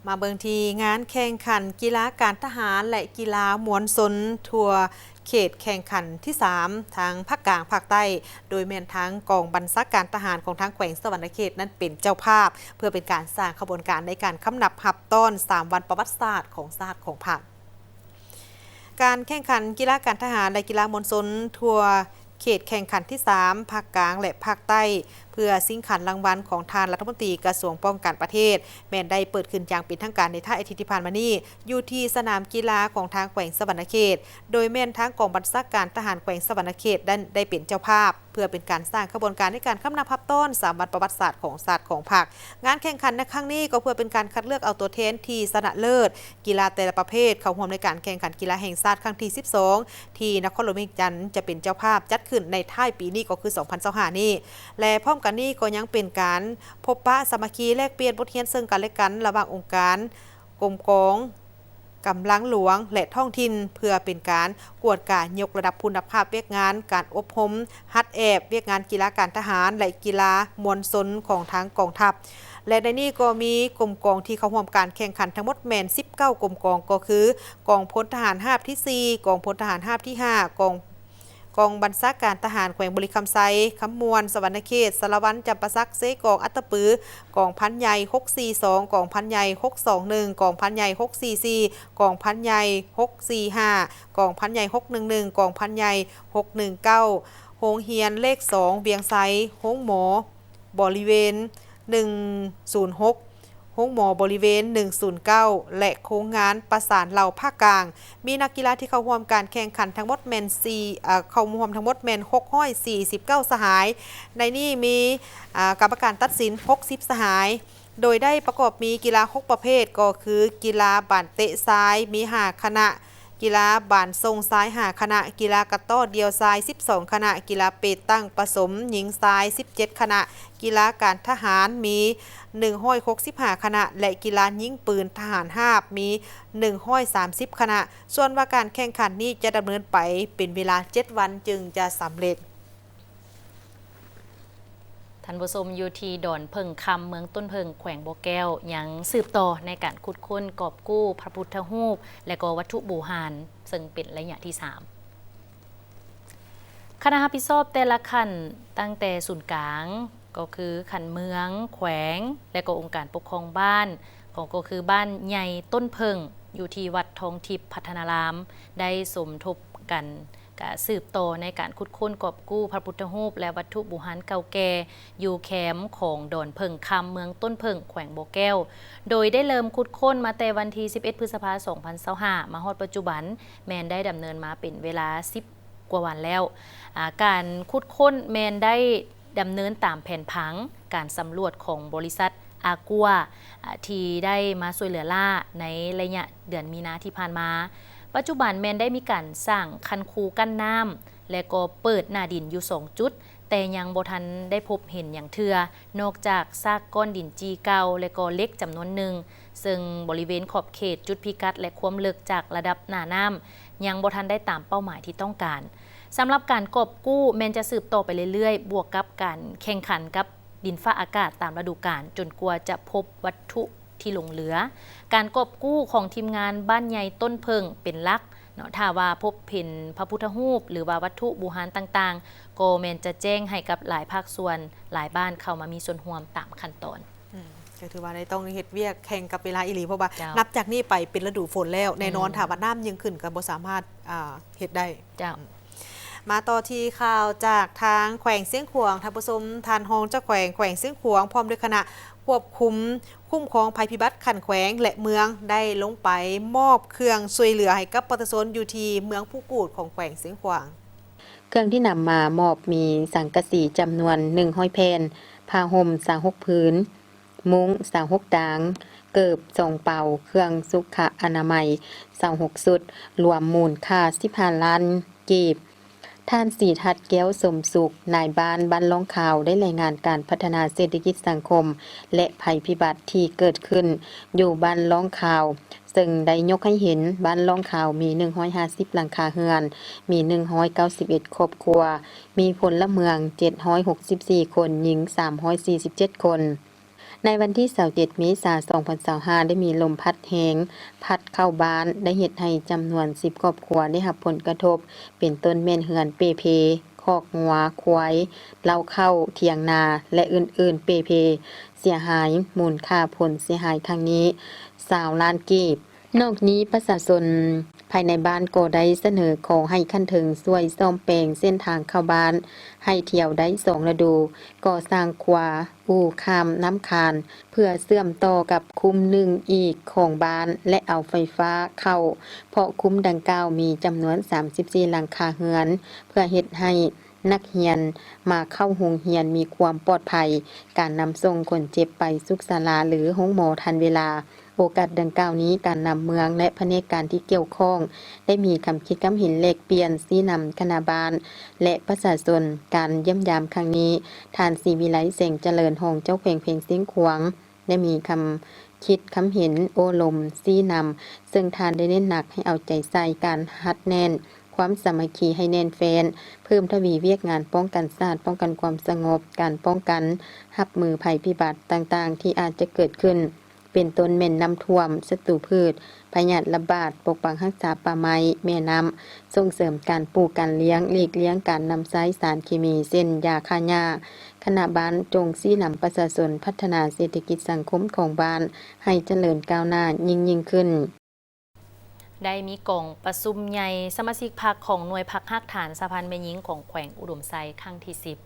ມາເບິ່ງທີ່ງານແຂ່ງຂັນກິລາການທະຫານ ແລະ ກິລາມວນຊົນທົ່ວ ເຂດແຂ່ງຂັນທີສາມ ທາງພາກກາງພາກໃຕ້, ໂດຍແມ່ນທາງກອງບັນຊາການທະຫານຂອງທາງແຂວງສະຫວັນນະເຂດນັ້ນເປັນເຈົ້າພາບ ເພື່ອເປັນການສ້າງຂະບວນການໃນການຄຳນັບຮັບຕ້ອນສາມວັນປະຫວັດສາດຂອງຊາດຂອງພັກ. ການແຂ່ງຂັນກິລາການທະຫານ ແລະ ກິລາມວນຊົນທົ່ວເຂດແຂ່ງຂັນທີສາມ ພາກກາງ ແລະ ພາກໃຕ້ ເພື່ອຊິງຂັນລາງວັນຂອງທ່ານລັດຖະມົນຕີກະຊວງປ້ອງກັນປະເທດ ແມ່ນໄດ້ເປີດຂຶ້ນຢ່າງເປັນທາງການໃນທ້າຍອາທິດທີ່ຜ່ານມານີ້ ຢູ່ທີ່ສະໜາມກິລາຂອງທາງແຂວງສະຫວັນນະເຂດ ໂດຍແມ່ນທາງກອງບັນຊາການທະຫານແຂວງສະຫວັນນະເຂດ ໄດ້ ໄດ້ເປັນເຈົ້າພາບ ເພື່ອເປັນການສ້າງຂະບວນການໃນການຄຳນັບຮັບຕ້ອນສາມວັນປະຫວັດສາດຂອງຊາດຂອງພັກ. ງານແຂ່ງຂັນໃນຄັ້ງນີ້ກໍເພື່ອເປັນການຄັດເລືອກເອົາຕົວແທນທີ່ຊະນະເລີດ ກິລາແຕ່ລະປະເພດເຂົ້າຮ່ວມໃນການແຂ່ງຂັນກິລາແຫ່ງຊາດຄັ້ງທີສິບສອງ ທີ່ນະຄອນຫຼວງວຽງຈັນຈະເປັນເຈົ້າພາບຈັດຂຶ້ນໃນທ້າຍປີນີ້ ກໍຄືສອງພັນຊາວຫ້ານີ້ ແລະ ພ້ອມກັນນີ້ກໍຍັງເປັນການພົບປະສາມັກຄີ ແລກປ່ຽນບົດຮຽນເຊິ່ງກັນແລະກັນ ລະຫວ່າງອົງການ ກົມກອງ ກຳລັງຫຼວງ ແລະ ທ້ອງຖິ່ນ ເພື່ອເປັນການກວດກາຍົກລະດັບຄຸນນະພາບວຽກງານການອົບຮົມຫັດແອບວຽກງານກິລາການທະຫານ ແລະ ກິລາມວນຊົນຂອງທາງກອງທັບ ແລະ ໃນນີ້ກໍມີກົມກອງທີ່ເຂົ້າຮ່ວມການແຂ່ງຂັນທັງໝົດແມ່ນສິບເກົ້າກົມກອງ ກໍຄື ກອງພົນທະຫານຮາບທີສີ່, ກອງພົນທະຫານຮາບທີຫ້າ, ກອງ ກອງບັນຊາການທະຫານແຂວງບໍລິຄຳໄຊ, ຄຳມ່ວນ, ສະຫວັນນະເຂດ, ສາລະວັນ, ຈຳປາສັກ, ເຊກອງ, ອັດຕະປື, ກອງພັນໃຫຍ່ຫົກສີ່ສອງ, ກອງພັນໃຫຍ່ຫົກສອງໜຶ່ງ, ກອງພັນໃຫຍ່ຫົກສີ່ສີ່, ກອງພັນໃຫຍ່ຫົກສີ່ຫ້າ, ກອງພັນໃຫຍ່ຫົກໜຶ່ງໜຶ່ງ, ກອງພັນໃຫຍ່ຫົກໜຶ່ງເກົ້າ, ໂຮງຮຽນເລກສອງ ວຽງໄຊ, ໂຮງໝໍບໍລິເວນໜຶ່ງສູນຫົກ, ໂຮງໝໍບໍລິເວນໜຶ່ງສູນເກົ້າ ແລະ ໂຄງງານປະສານເຫຼົ່າພາກກາງ. ມີນັກກິລາທີ່ເຂົ້າຮ່ວມການແຂ່ງຂັນທັງໝົດແມ່ນສີ່ ເອີ ເຂົ້າຮ່ວມທັງໝົດແມ່ນຫົກຮ້ອຍສີ່ສິບເກົ້າສະຫາຍ, ໃນນີ້ມີ ອາ ກຳມະການຕັດສິນຫົກສິບສະຫາຍ, ໂດຍໄດ້ປະກອບມີກິລາຫົກປະເພດ ກໍຄື ກິລາບານເຕະຊາຍມີຫ້າຄະນະ, ກິລາບານສົ່ງຊາຍຫ້າຄະນະ, ກິລາກະຕໍ້ດ່ຽວຊາຍສິບສອງຄະນະ, ກິລາເປຕັງປະສົມຍິງຊາຍສິບເຈັດຄະນະ, ກິລາການທະຫານມີໜຶ່ງຮ້ອຍຫົກສິບຫ້າຄະນະ ແລະ ກິລາຍິງປືນທະຫານຮາບມີໜຶ່ງຮ້ອຍສາມສິບຄະນະ. ສ່ວນວ່າການແຂ່ງຂັນນີ້ຈະດຳເນີນໄປເປັນເວລາເຈັດວັນຈຶ່ງຈະສຳເລັດ. ທ່ານຜູ້ຊົມ, ຢູ່ທີ່ດອນເຜິ້ງຄຳ ເມືອງຕົ້ນເຜິ້ງ ແຂວງບໍ່ແກ້ວ ຍັງສືບຕໍ່ໃນການຂຸດຄົ້ນກອບກູ້ພະພຸດທະຮູບ ແລະ ກໍວັດຖຸບູຮານ ເຊິ່ງເປັນໄລຍະທີສາມ. ຄະນະຮັບຜິດຊອບແຕ່ລະຂັ້ນ ຕັ້ງແຕ່ສູນກາງ ກໍຄືຂັ້ນເມືອງ, ແຂວງ ແລະ ກໍອົງການປົກຄອງບ້ານ ກໍ ກໍຄືບ້ານໃຫຍ່ຕົ້ນເຜິ້ງ ຢູ່ທີ່ວັດທອງທິບພັດທະນາລາມ ໄດ້ສົມທົບກັນ ກະສືບຕໍ່ໃນການຂຸດຄົ້ນກອບກູ້ພະພຸດທະຮູບ ແລະ ວັດຖຸບູຮານເກົ່າແກ່ ຢູ່ແຄມຂອງດອນເຜິ້ງຄຳ ເມືອງຕົ້ນເຜິ້ງ ແຂວງບໍ່ແກ້ວ ໂດຍໄດ້ເລີ່ມຂຸດຄົ້ນມາແຕ່ວັນທີສິບເອັດ ພຶດສະພາ ສອງພັນຊາວຫ້າ ມາຮອດປັດຈຸບັນ ແມ່ນໄດ້ດຳເນີນມາເປັນເວລາສິບກວ່າວັນແລ້ວ. ອາ ການຂຸດຄົ້ນແມ່ນໄດ້ ດຳເນີນຕາມແຜນຜັງການສຳຫຼວດຂອງບໍລິສັດອາກົວ ອາ ທີ່ໄດ້ມາຊ່ວຍເຫຼືອລ້າໃນໄລຍະເດືອນມີນາທີ່ຜ່ານມາ. ປັດຈຸບັນແມ່ນໄດ້ມີການສ້າງຄັນຄູກັ້ນນ້ຳ ແລະ ກໍເປີດໜ້າດິນຢູ່ສອງຈຸດ, ແຕ່ຍັງບໍ່ທັນໄດ້ພົບເຫັນຫຍັງເທື່ອ ນອກຈາກຊາກກ້ອນດິນຈີ່ເກົ່າ ແລະ ກໍເຫຼັກຈຳນວນໜຶ່ງ, ເຊິ່ງບໍລິເວນຂອບເຂດຈຸດພິກັດ ແລະ ຄວາມເລິກຈາກລະດັບໜ້ານ້ຳ ຍັງບໍ່ທັນໄດ້ຕາມເປົ້າໝາຍທີ່ຕ້ອງການ. ສຳລັບການກອບກູ້ແມ່ນຈະສືບຕໍ່ໄປເລື້ອຍໆ ບວກກັບການແຂ່ງຂັນກັບດິນຟ້າອາກາດຕາມລະດູການ ຈົນກວ່າຈະພົບວັດຖຸທີ່ຫຼົງເຫຼືອ. ການກອບກູ້ຂອງທີມງານບ້ານໃຫຍ່ຕົ້ນເຜິ້ງເປັນຫຼັກເນາະ, ຖ້າວ່າພົບເຫັນພະພຸດທະຮູບ ຫຼືວ່າວັດຖຸບູຮານຕ່າງໆ ກໍແມ່ນຈະແຈ້ງໃຫ້ກັບຫຼາຍພາກສ່ວນ, ຫຼາຍບ້ານເຂົ້າມາມີສ່ວນຮ່ວມຕາມຂັ້ນຕອນ. ອືມ ກໍຖືວ່າໄດ້ຕ້ອງເຮັດວຽກແຂ່ງກັບເວລາອີ່ຫຼີ ເພາະວ່າ ເຈົ້າ ນັບຈາກນີ້ໄປເປັນລະດູຝົນແລ້ວ ແນ່ນອນ ອືມ ຖ້າວ່ານ້ຳຍິ່ງຂຶ້ນກໍບໍ່ສາມາດ ອ່າ ເຮັດໄດ້. ເຈົ້າ ອືມ ມາຕໍ່ທີ່ຂ່າວຈາກທາງແຂວງຊຽງຂວາງ ທ່ານຜູ້ຊົມ, ທ່ານຮອງເຈົ້າແຂວງແຂວງຊຽງຂວາງ ພ້ອມດ້ວຍຄະນະຄວບຄຸມຄຸ້ມຄອງໄພພິບັດຂັ້ນແຂວງ ແລະ ເມືອງ ໄດ້ລົງໄປມອບເຄື່ອງຊ່ວຍເຫຼືອໃຫ້ກັບປະຊາຊົນຢູ່ທີ່ເມືອງພູກູດຂອງແຂວງຊຽງຂວາງ. ເຄື່ອງທີ່ນຳມາມອບມີສັງກະສີຈຳນວນໜຶ່ງຮ້ອຍແຜ່ນ, ຜ້າຫົ່ມຊາວຫົກຜືນ, ມຸ້ງຊາວຫົກຕາງ, ເກີບສອງເປົາ, ເຄື່ອງສຸຂະອະນາໄມຊາວຫົກຊຸດ, ລວມມູນຄ່າສິບຫ້າລ້ານກີບ. ທ່ານ ສີທັດ ແກ້ວສົມສຸກ, ນາຍບ້ານບ້ານລ່ອງຂາວ, ໄດ້ລາຍງານການພັດທະນາເສດຖະກິດສັງຄົມ ແລະ ໄພພິບັດທີ່ເກີດຂຶ້ນຢູ່ບ້ານລ່ອງຂາວ, ເຊິ່ງໄດ້ຍົກໃຫ້ເຫັນບ້ານລ່ອງຂາວມີໜຶ່ງຮ້ອຍຫ້າສິບຫຼັງຄາເຮືອນ, ມີໜຶ່ງຮ້ອຍເກົ້າສິບເອັດຄອບຄົວ, ມີພົນລະເມືອງເຈັດຮ້ອຍຫົກສິບສີ່ຄົນ, ຍິງສາມຮ້ອຍສີ່ສິບເຈັດຄົນ. ໃນວັນທີຊາວເຈັດ ເມສາ ສອງພັນຊາວຫ້າ ໄດ້ມີລົມພັດແຮງ ພັດເຂົ້າບ້ານ ໄດ້ເຮັດໃຫ້ຈຳນວນສິບຄອບຄົວໄດ້ຮັບຜົນກະທົບ ເປັນຕົ້ນແມ່ນເຮືອນເປ່ເພ, ຄອກງົວ, ຄວາຍ, ເລົ້າເຂົ້າ, ຖຽງນາ ແລະ ອື່ນໆ ເປ່ເພເສຍຫາຍ, ມູນຄ່າຜົນເສຍຫາຍຄັ້ງນີ້ຊາວລ້ານກີບ. ນອກນີ້ປະຊາຊົນພາຍໃນບ້ານກໍໄດ້ສະເໜີຂໍໃຫ້ຂັ້ນເທິງຊ່ວຍສ້ອມແປງເສັ້ນທາງເຂົ້າບ້ານໃຫ້ທ່ຽວໄດ້ສອງລະດູ, ກໍ່ສ້າງຂົວ, ອູ້ຂ້າມນ້ຳຄານ ເພື່ອເຊື່ອມຕໍ່ກັບຄຸ້ມໜຶ່ງອີກຂອງບ້ານ ແລະ ເອົາໄຟຟ້າເຂົ້າ, ເພາະຄຸ້ມດັ່ງກ່າວມີຈຳນວນສາມສິບສີ່ຫຼັງຄາເຮືອນ ເພື່ອເຮັດໃຫ້ ນັກຮຽນມາເຂົ້າໂຮງຮຽນມີຄວາມປອດໄພ, ການນຳສົ່ງຄົນເຈັບໄປສຸກສາລາ ຫຼື ໂຮງໝໍທັນເວລາ. ໂອກາດດັ່ງກ່າວນີ້, ການນຳເມືອງ ແລະ ພະແນກການທີ່ກ່ຽວຂ້ອງ ໄດ້ມີຄຳຄິດຄຳເຫັນແລກປ່ຽນ, ຊີ້ນຳຄະນະບ້ານ ແລະ ປະຊາຊົນ. ການຢ້ຽມຢາມຄັ້ງນີ້, ທ່ານ ສີວິໄລ ແສງຈະເລີນ ຮອງເຈົ້າແຂວງແຂວງຊຽງຂວາງ ໄດ້ມີຄຳຄິດຄຳເຫັນໂອ້ລົມຊີ້ນຳ, ເຊິ່ງທ່ານໄດ້ເນັ້ນໜັກໃຫ້ເອົາໃຈໃສ່ການຮັດແໜ້ນຄວາມສາມັກຄີໃຫ້ແໜ້ນແຟ້ນ, ເພີ່ມທະວີວຽກງານປ້ອງກັນຊາດ, ປ້ອງກັນຄວາມສະຫງົບ, ການປ້ອງກັນຮັບມືໄພພິບັດຕ່າງໆທີ່ອາດຈະເກີດຂຶ້ນ, ເປັນຕົ້ນແມ່ນນ້ຳຖ້ວມ, ສັດຕູພືດ, ພະຍາດລະບາດ, ປົກປັກຮັກສາປ່າໄມ້, ແມ່ນ້ຳ, ສົ່ງເສີມການປູກການລ້ຽງ, ຫຼີກລ່ຽງການນຳໃຊ້ສານເຄມີ ເຊັ່ນ ຢາຂ້າຫຍ້າ. ຄະນະບ້ານຈົ່ງຊີ້ນຳປະຊາຊົນພັດທະນາເສດຖະກິດສັງຄົມຂອງບ້ານໃຫ້ຈະເລີນກ້າວໜ້າຍິ່ງໆຂຶ້ນ. ໄດ້ມີກອງປະຊຸມໃຫຍ່ສະມາຊິກພັກຂອງໜ່ວຍພັກຮາກຖານສະຫະພັນແມ່ຍິງຂອງແຂວງອຸດົມໄຊຄັ້ງທີສິບ.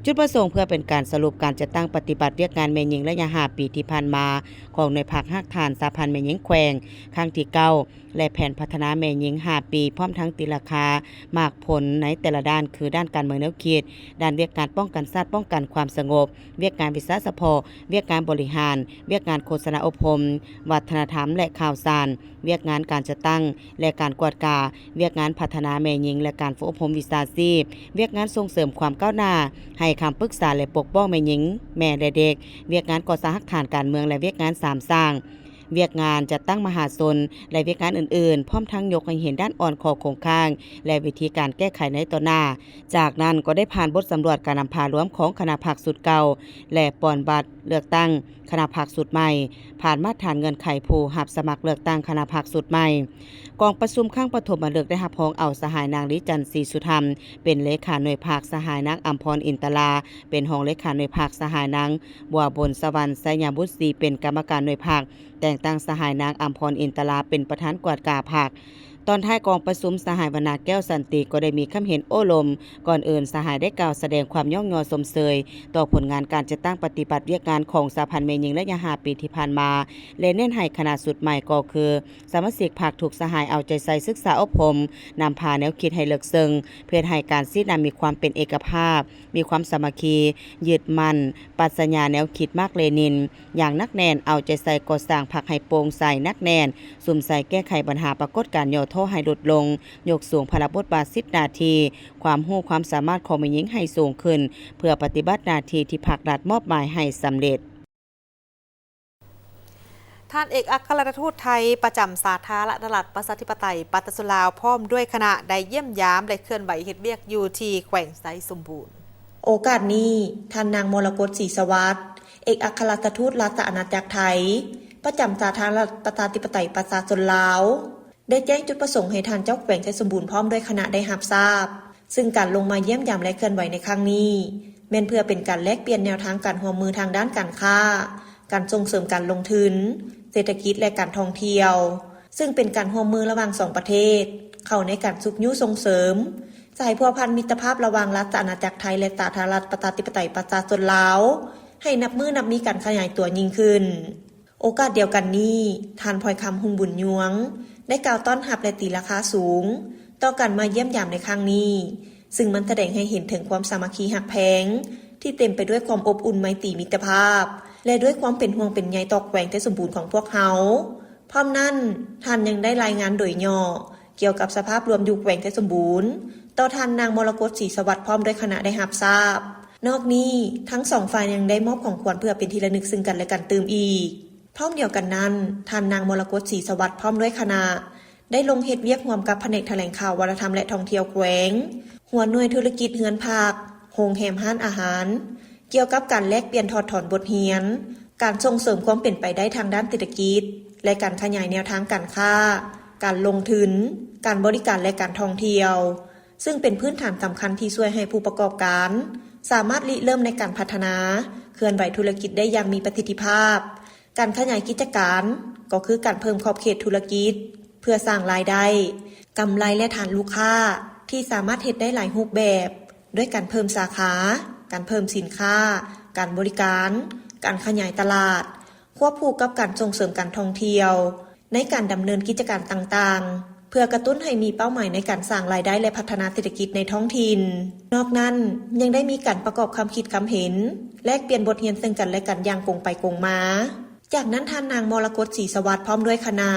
ຈຸດປະສົງເພື່ອເປັນການສະຫຼຸບການຈັດຕັ້ງປະຕິບັດວຽກງານແມ່ຍິງໄລຍະຫ້າປີທີ່ຜ່ານມາຂອງໜ່ວຍພັກຮາກຖານສະຫະພັນແມ່ຍິງແຂວງຄັ້ງທີເກົ້າ ແລະ ແຜນພັດທະນາແມ່ຍິງຫ້າປີ ພ້ອມທັງຕີລາຄາໝາກຜົນໃນແຕ່ລະດ້ານ ຄື ດ້ານການເມືອງແນວຄິດ, ດ້ານວຽກງານປ້ອງກັນຊາດ, ປ້ອງກັນຄວາມສະຫງົບ, ວຽກງານວິຊາສະເພາະ, ວຽກງານບໍລິຫານ, ວຽກງານໂຄສະນາອົບຮົມ, ວັດທະນະທຳ ແລະ ຂ່າວສານ, ວຽກງານການຈັດຕັ້ງ ແລະ ການກວດກາ, ວຽກງານພັດທະນາແມ່ຍິງ ແລະ ການຝຶກອົບຮົມວິຊາຊີບ, ວຽກງານສົ່ງເສີມຄວາມກ້າວໜ້າ, ໃຫ້ຄຳປຶກສາ ແລະ ປົກປ້ອງແມ່ຍິງ, ແມ່ ແລະ ເດັກ, ວຽກງານກໍ່ສ້າງຮາກຖານການເມືອງ ແລະ ວຽກງານສາມສ້າງ, ວຽກງານຈັດຕັ້ງມະຫາຊົນ ແລະ ວຽກງານອື່ນໆ, ພ້ອມທັງຍົກໃຫ້ເຫັນດ້ານອ່ອນ, ຂໍ້ຄົງຄ້າງ ແລະ ວິທີການແກ້ໄຂໃນຕໍ່ໜ້າ. ຈາກນັ້ນກໍໄດ້ຜ່ານບົດສຳຫຼວດການນຳພາລວມຂອງຄະນະພັກຊຸດເກົ່າ ແລະ ປ່ອນບັດເລືອກຕັ້ງຄະນະພັກຊຸດໃໝ່, ຜ່ານມາດຖານເງື່ອນໄຂຜູ້ຮັບສະໝັກເລືອກຕັ້ງຄະນະພັກຊຸດໃໝ່. ກອງປະຊຸມຄັ້ງປະຖົມມະລຶກໄດ້ຮັບຮອງເອົາສະຫາຍນາງ ລີຈັນ ສີສຸທຳ ເປັນເລຂາໜ່ວຍພັກ, ສະຫາຍນາງ ອຳພອນ ອິນຕະລາ ເປັນຮອງເລຂາໜ່ວຍພັກ, ສະຫາຍນາງ ບົວບົນສະຫວັນ ໄຊຍະບຸດສີ ເປັນກຳມະການໜ່ວຍພັກ, ແຕ່ງຕັ້ງສະຫາຍນາງ ອຳພອນ ອິນຕະລາ ເປັນປະທານກວດກາພັກ. ຕອນທ້າຍກອງປະຊຸມ, ສະຫາຍ ວັນນາ ແກ້ວສັນຕິ ກໍໄດ້ມີຄຳເຫັນໂອ້ລົມ. ກ່ອນອື່ນ, ສະຫາຍໄດ້ກ່າວສະແດງຄວາມຍ້ອງຍໍຊົມເຊີຍຕໍ່ຜົນງານການຈັດຕັ້ງປະຕິບັດວຽກງານຂອງສະຫະພັນແມ່ຍິງໄລຍະຫ້າປີທີ່ຜ່ານມາ ແລະ ເນັ້ນໃຫ້ຄະນະຊຸດໃໝ່ກໍຄື ສະມາຊິກພັກທຸກສະຫາຍເອົາໃຈໃສ່ສຶກສາອົບຮົມ, ນຳພາແນວຄິດໃຫ້ເລິກເຊິ່ງ, ເພື່ອເຮັດໃຫ້ການຊີ້ນຳມີຄວາມເປັນເອກະພາບ, ມີຄວາມສາມັກຄີ, ຍຶດໝັ້ນປັດຊະຍາແນວຄິດມາກເລນິນຢ່າງໜັກແໜ້ນ, ເອົາໃຈໃສ່ກໍ່ສ້າງພັກໃຫ້ໂປ່ງໃສ, ໜັກແໜ້ນ, ສຸມໃສ່ແກ້ໄຂບັນຫາປາກົດການຫຍໍ້ທໍ້ໃຫ້ຫຼຸດລົງ, ຍົກສູງພາລະບົດບາດສິດໜ້າທີ່, ຄວາມຮູ້ຄວາມສາມາດຂອງແມ່ຍິງໃຫ້ສູງຂຶ້ນ, ເພື່ອປະຕິບັດໜ້າທີ່ທີ່ພັກລັດມອບໝາຍໃຫ້ສຳເລັດ. ທ່ານເອກອັກຄະລັດຖະທູດໄທປະຈຳສາທາລະນະລັດປະຊາທິປະໄຕປະຊາຊົນລາວ ພ້ອມດ້ວຍຄະນະ ໄດ້ຢ້ຽມຢາມ ແລະ ເຄື່ອນໄຫວເຮັດວຽກຢູ່ທີ່ແຂວງໄຊສົມບູນ. ໂອກາດນີ້, ທ່ານນາງ ມໍລະກົດ ສີສະຫວັດ ເອກອັກຄະລັດຖະທູດລາຊະອານາຈັກໄທ ປະຈຳສາທາລະນະລັດປະຊາທິປະໄຕປະຊາຊົນລາວ ໄດ້ແຈ້ງຈຸດປະສົງໃຫ້ທ່ານເຈົ້າແຂວງໄຊສົມບູນພ້ອມດ້ວຍຄະນະໄດ້ຮັບຊາບ, ຊຶ່ງການລົງມາຢ້ຽມຢາມ ແລະ ເຄື່ອນໄຫວໃນຄັ້ງນີ້ ແມ່ນເພື່ອເປັນການແລກປ່ຽນແນວທາງການຮ່ວມມືທາງດ້ານການຄ້າ, ການສົ່ງເສີມການລົງທຶນ, ເສດຖະກິດ ແລະ ການທ່ອງທ່ຽວ, ຊຶ່ງເປັນການຮ່ວມມືລະຫວ່າງສອງປະເທດ ເຂົ້າໃນການຊຸກຍູ້ສົ່ງເສີມສາຍພົວພັນມິດຕະພາບລະຫວ່າງລາຊະອານາຈັກໄທ ແລະ ສາທາລະນະລັດປະຊາທິປະໄຕປະຊາຊົນລາວ ໃຫ້ນັບມື້ນັບມີການຂະຫຍາຍຕົວຍິ່ງຂຶ້ນ. ໂອກາດດຽວກັນນີ້, ທ່ານ ພອຍຄຳ ຮຸ່ງບຸນຍວງ ໄດ້ກ່າວຕ້ອນຮັບ ແລະ ຕີລາຄາສູງຕໍ່ການມາຢ້ຽມຢາມໃນຄັ້ງນີ້, ຊຶ່ງມັນສະແດງໃຫ້ເຫັນເຖິງຄວາມສາມັກຄີຮັກແພງທີ່ເຕັມໄປດ້ວຍຄວາມອົບອຸ່ນໄມຕີມິດຕະພາບ ແລະ ດ້ວຍຄວາມເປັນຫ່ວງເປັນໃຍຕໍ່ແຂວງໄຊສົມບູນຂອງພວກເຮົາ. ພ້ອມນັ້ນ, ທ່ານຍັງໄດ້ລາຍງານໂດຍຫຍໍ້ກ່ຽວກັບສະພາບລວມຢູ່ແຂວງໄຊສົມບູນ ຕໍ່ທ່ານນາງ ມໍລະກົດ ສີສະຫວັດ ພ້ອມດ້ວຍຄະນະໄດ້ຮັບຊາບ. ນອກນີ້, ທັງສອງຝ່າຍຍັງໄດ້ມອບຂອງຂວັນເພື່ອເປັນທີ່ລະນຶກຊຶ່ງກັນ ແລະ ກັນຕື່ມອີກ. ພ້ອມດຽວກັນນັ້ນ, ທ່ານນາງ ມໍລະກົດ ສີສະຫວັດ ພ້ອມດ້ວຍຄະນະ ໄດ້ລົງເຮັດວຽກຮ່ວມກັບພະແນກຖະແຫຼງຂ່າວ, ວັດທະນະທຳ ແລະ ທ່ອງທ່ຽວແຂວງ, ຫົວໜ່ວຍທຸລະກິດເຮືອນພັກ, ໂຮງແຮມ, ຮ້ານອາຫານ, ກ່ຽວກັບການແລກປ່ຽນຖອດຖອນບົດຮຽນ, ການສົ່ງເສີມຄວາມເປັນໄປໄດ້ທາງດ້ານເສດຖະກິດ ແລະ ການຂະຫຍາຍແນວທາງການຄ້າ, ການລົງທຶນ, ການບໍລິການ ແລະ ການທ່ອງທ່ຽວ, ຊຶ່ງເປັນພື້ນຖານສຳຄັນທີ່ຊ່ວຍໃຫ້ຜູ້ປະກອບການສາມາດລິເລີ່ມໃນການພັດທະນາ, ເຄື່ອນໄຫວທຸລະກິດໄດ້ຢ່າງມີປະສິດທິພາບ. ການຂະຫຍາຍກິດຈະການ, ກໍຄືການເພີ່ມຂອບເຂດທຸລະກິດ ເພື່ອສ້າງລາຍໄດ້, ກຳໄລ ແລະ ຖານລູກຄ້າ ທີ່ສາມາດເຮັດໄດ້ຫຼາຍຮູບແບບ ດ້ວຍການເພີ່ມສາຂາ, ການເພີ່ມສິນຄ້າ, ການບໍລິການ, ການຂະຫຍາຍຕະຫຼາດ, ຄວບຄູ່ກັບການສົ່ງເສີມການທ່ອງທ່ຽວ ໃນການດຳເນີນກິດຈະການຕ່າງໆ ເພື່ອກະຕຸ້ນໃຫ້ມີເປົ້າໝາຍໃນການສ້າງລາຍໄດ້ ແລະ ພັດທະນາເສດຖະກິດໃນທ້ອງຖິ່ນ. ນອກນັ້ນ ຍັງໄດ້ມີການປະກອບຄຳຄິດຄຳເຫັນ, ແລກປ່ຽນບົດຮຽນເຊິ່ງກັນແລະກັນຢ່າງກົງໄປກົງມາ. ຈາກນັ້ນ ທ່ານນາງ ມໍລະກົດ ສີສະຫວັດ ພ້ອມດ້ວຍຄະນະ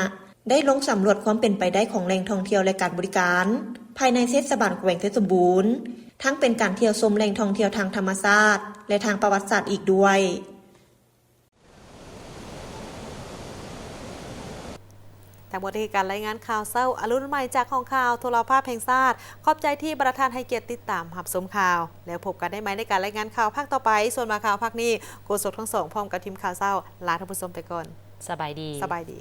ໄດ້ລົງສຳຫຼວດຄວາມເປັນໄປໄດ້ຂອງແຫຼ່ງທ່ອງທ່ຽວ ແລະ ການບໍລິການ ພາຍໃນເທດສະບານແຂວງໄຊສົມບູນ, ທັງເປັນການທ່ຽວຊົມແຫຼ່ງທ່ອງທ່ຽວທາງທຳມະຊາດ ແລະ ທາງປະຫວັດສາດອີກດ້ວຍ. ທັງໝົດນີ້ຄືການລາຍງານຂ່າວເຊົ້າອະລຸນໃໝ່ ຈາກຫ້ອງຂ່າວໂທລະພາບແຫ່ງຊາດ. ຂອບໃຈທີ່ບັນດາທ່ານໃຫ້ກຽດຕິດຕາມຮັບຊົມຂ່າວ. ແລ້ວພົບກັນໄດ້ໃໝ່ໃນການລາຍງານຂ່າວພາກຕໍ່ໄປ. ສ່ວນວ່າຂ່າວພາກນີ້ ໂຄສົກທັງສອງພ້ອມກັບທີມຂ່າວເຊົ້າ ລາທ່ານຜູ້ຊົມໄປກ່ອນ. ສະບາຍດີ. ສະບາຍດີ.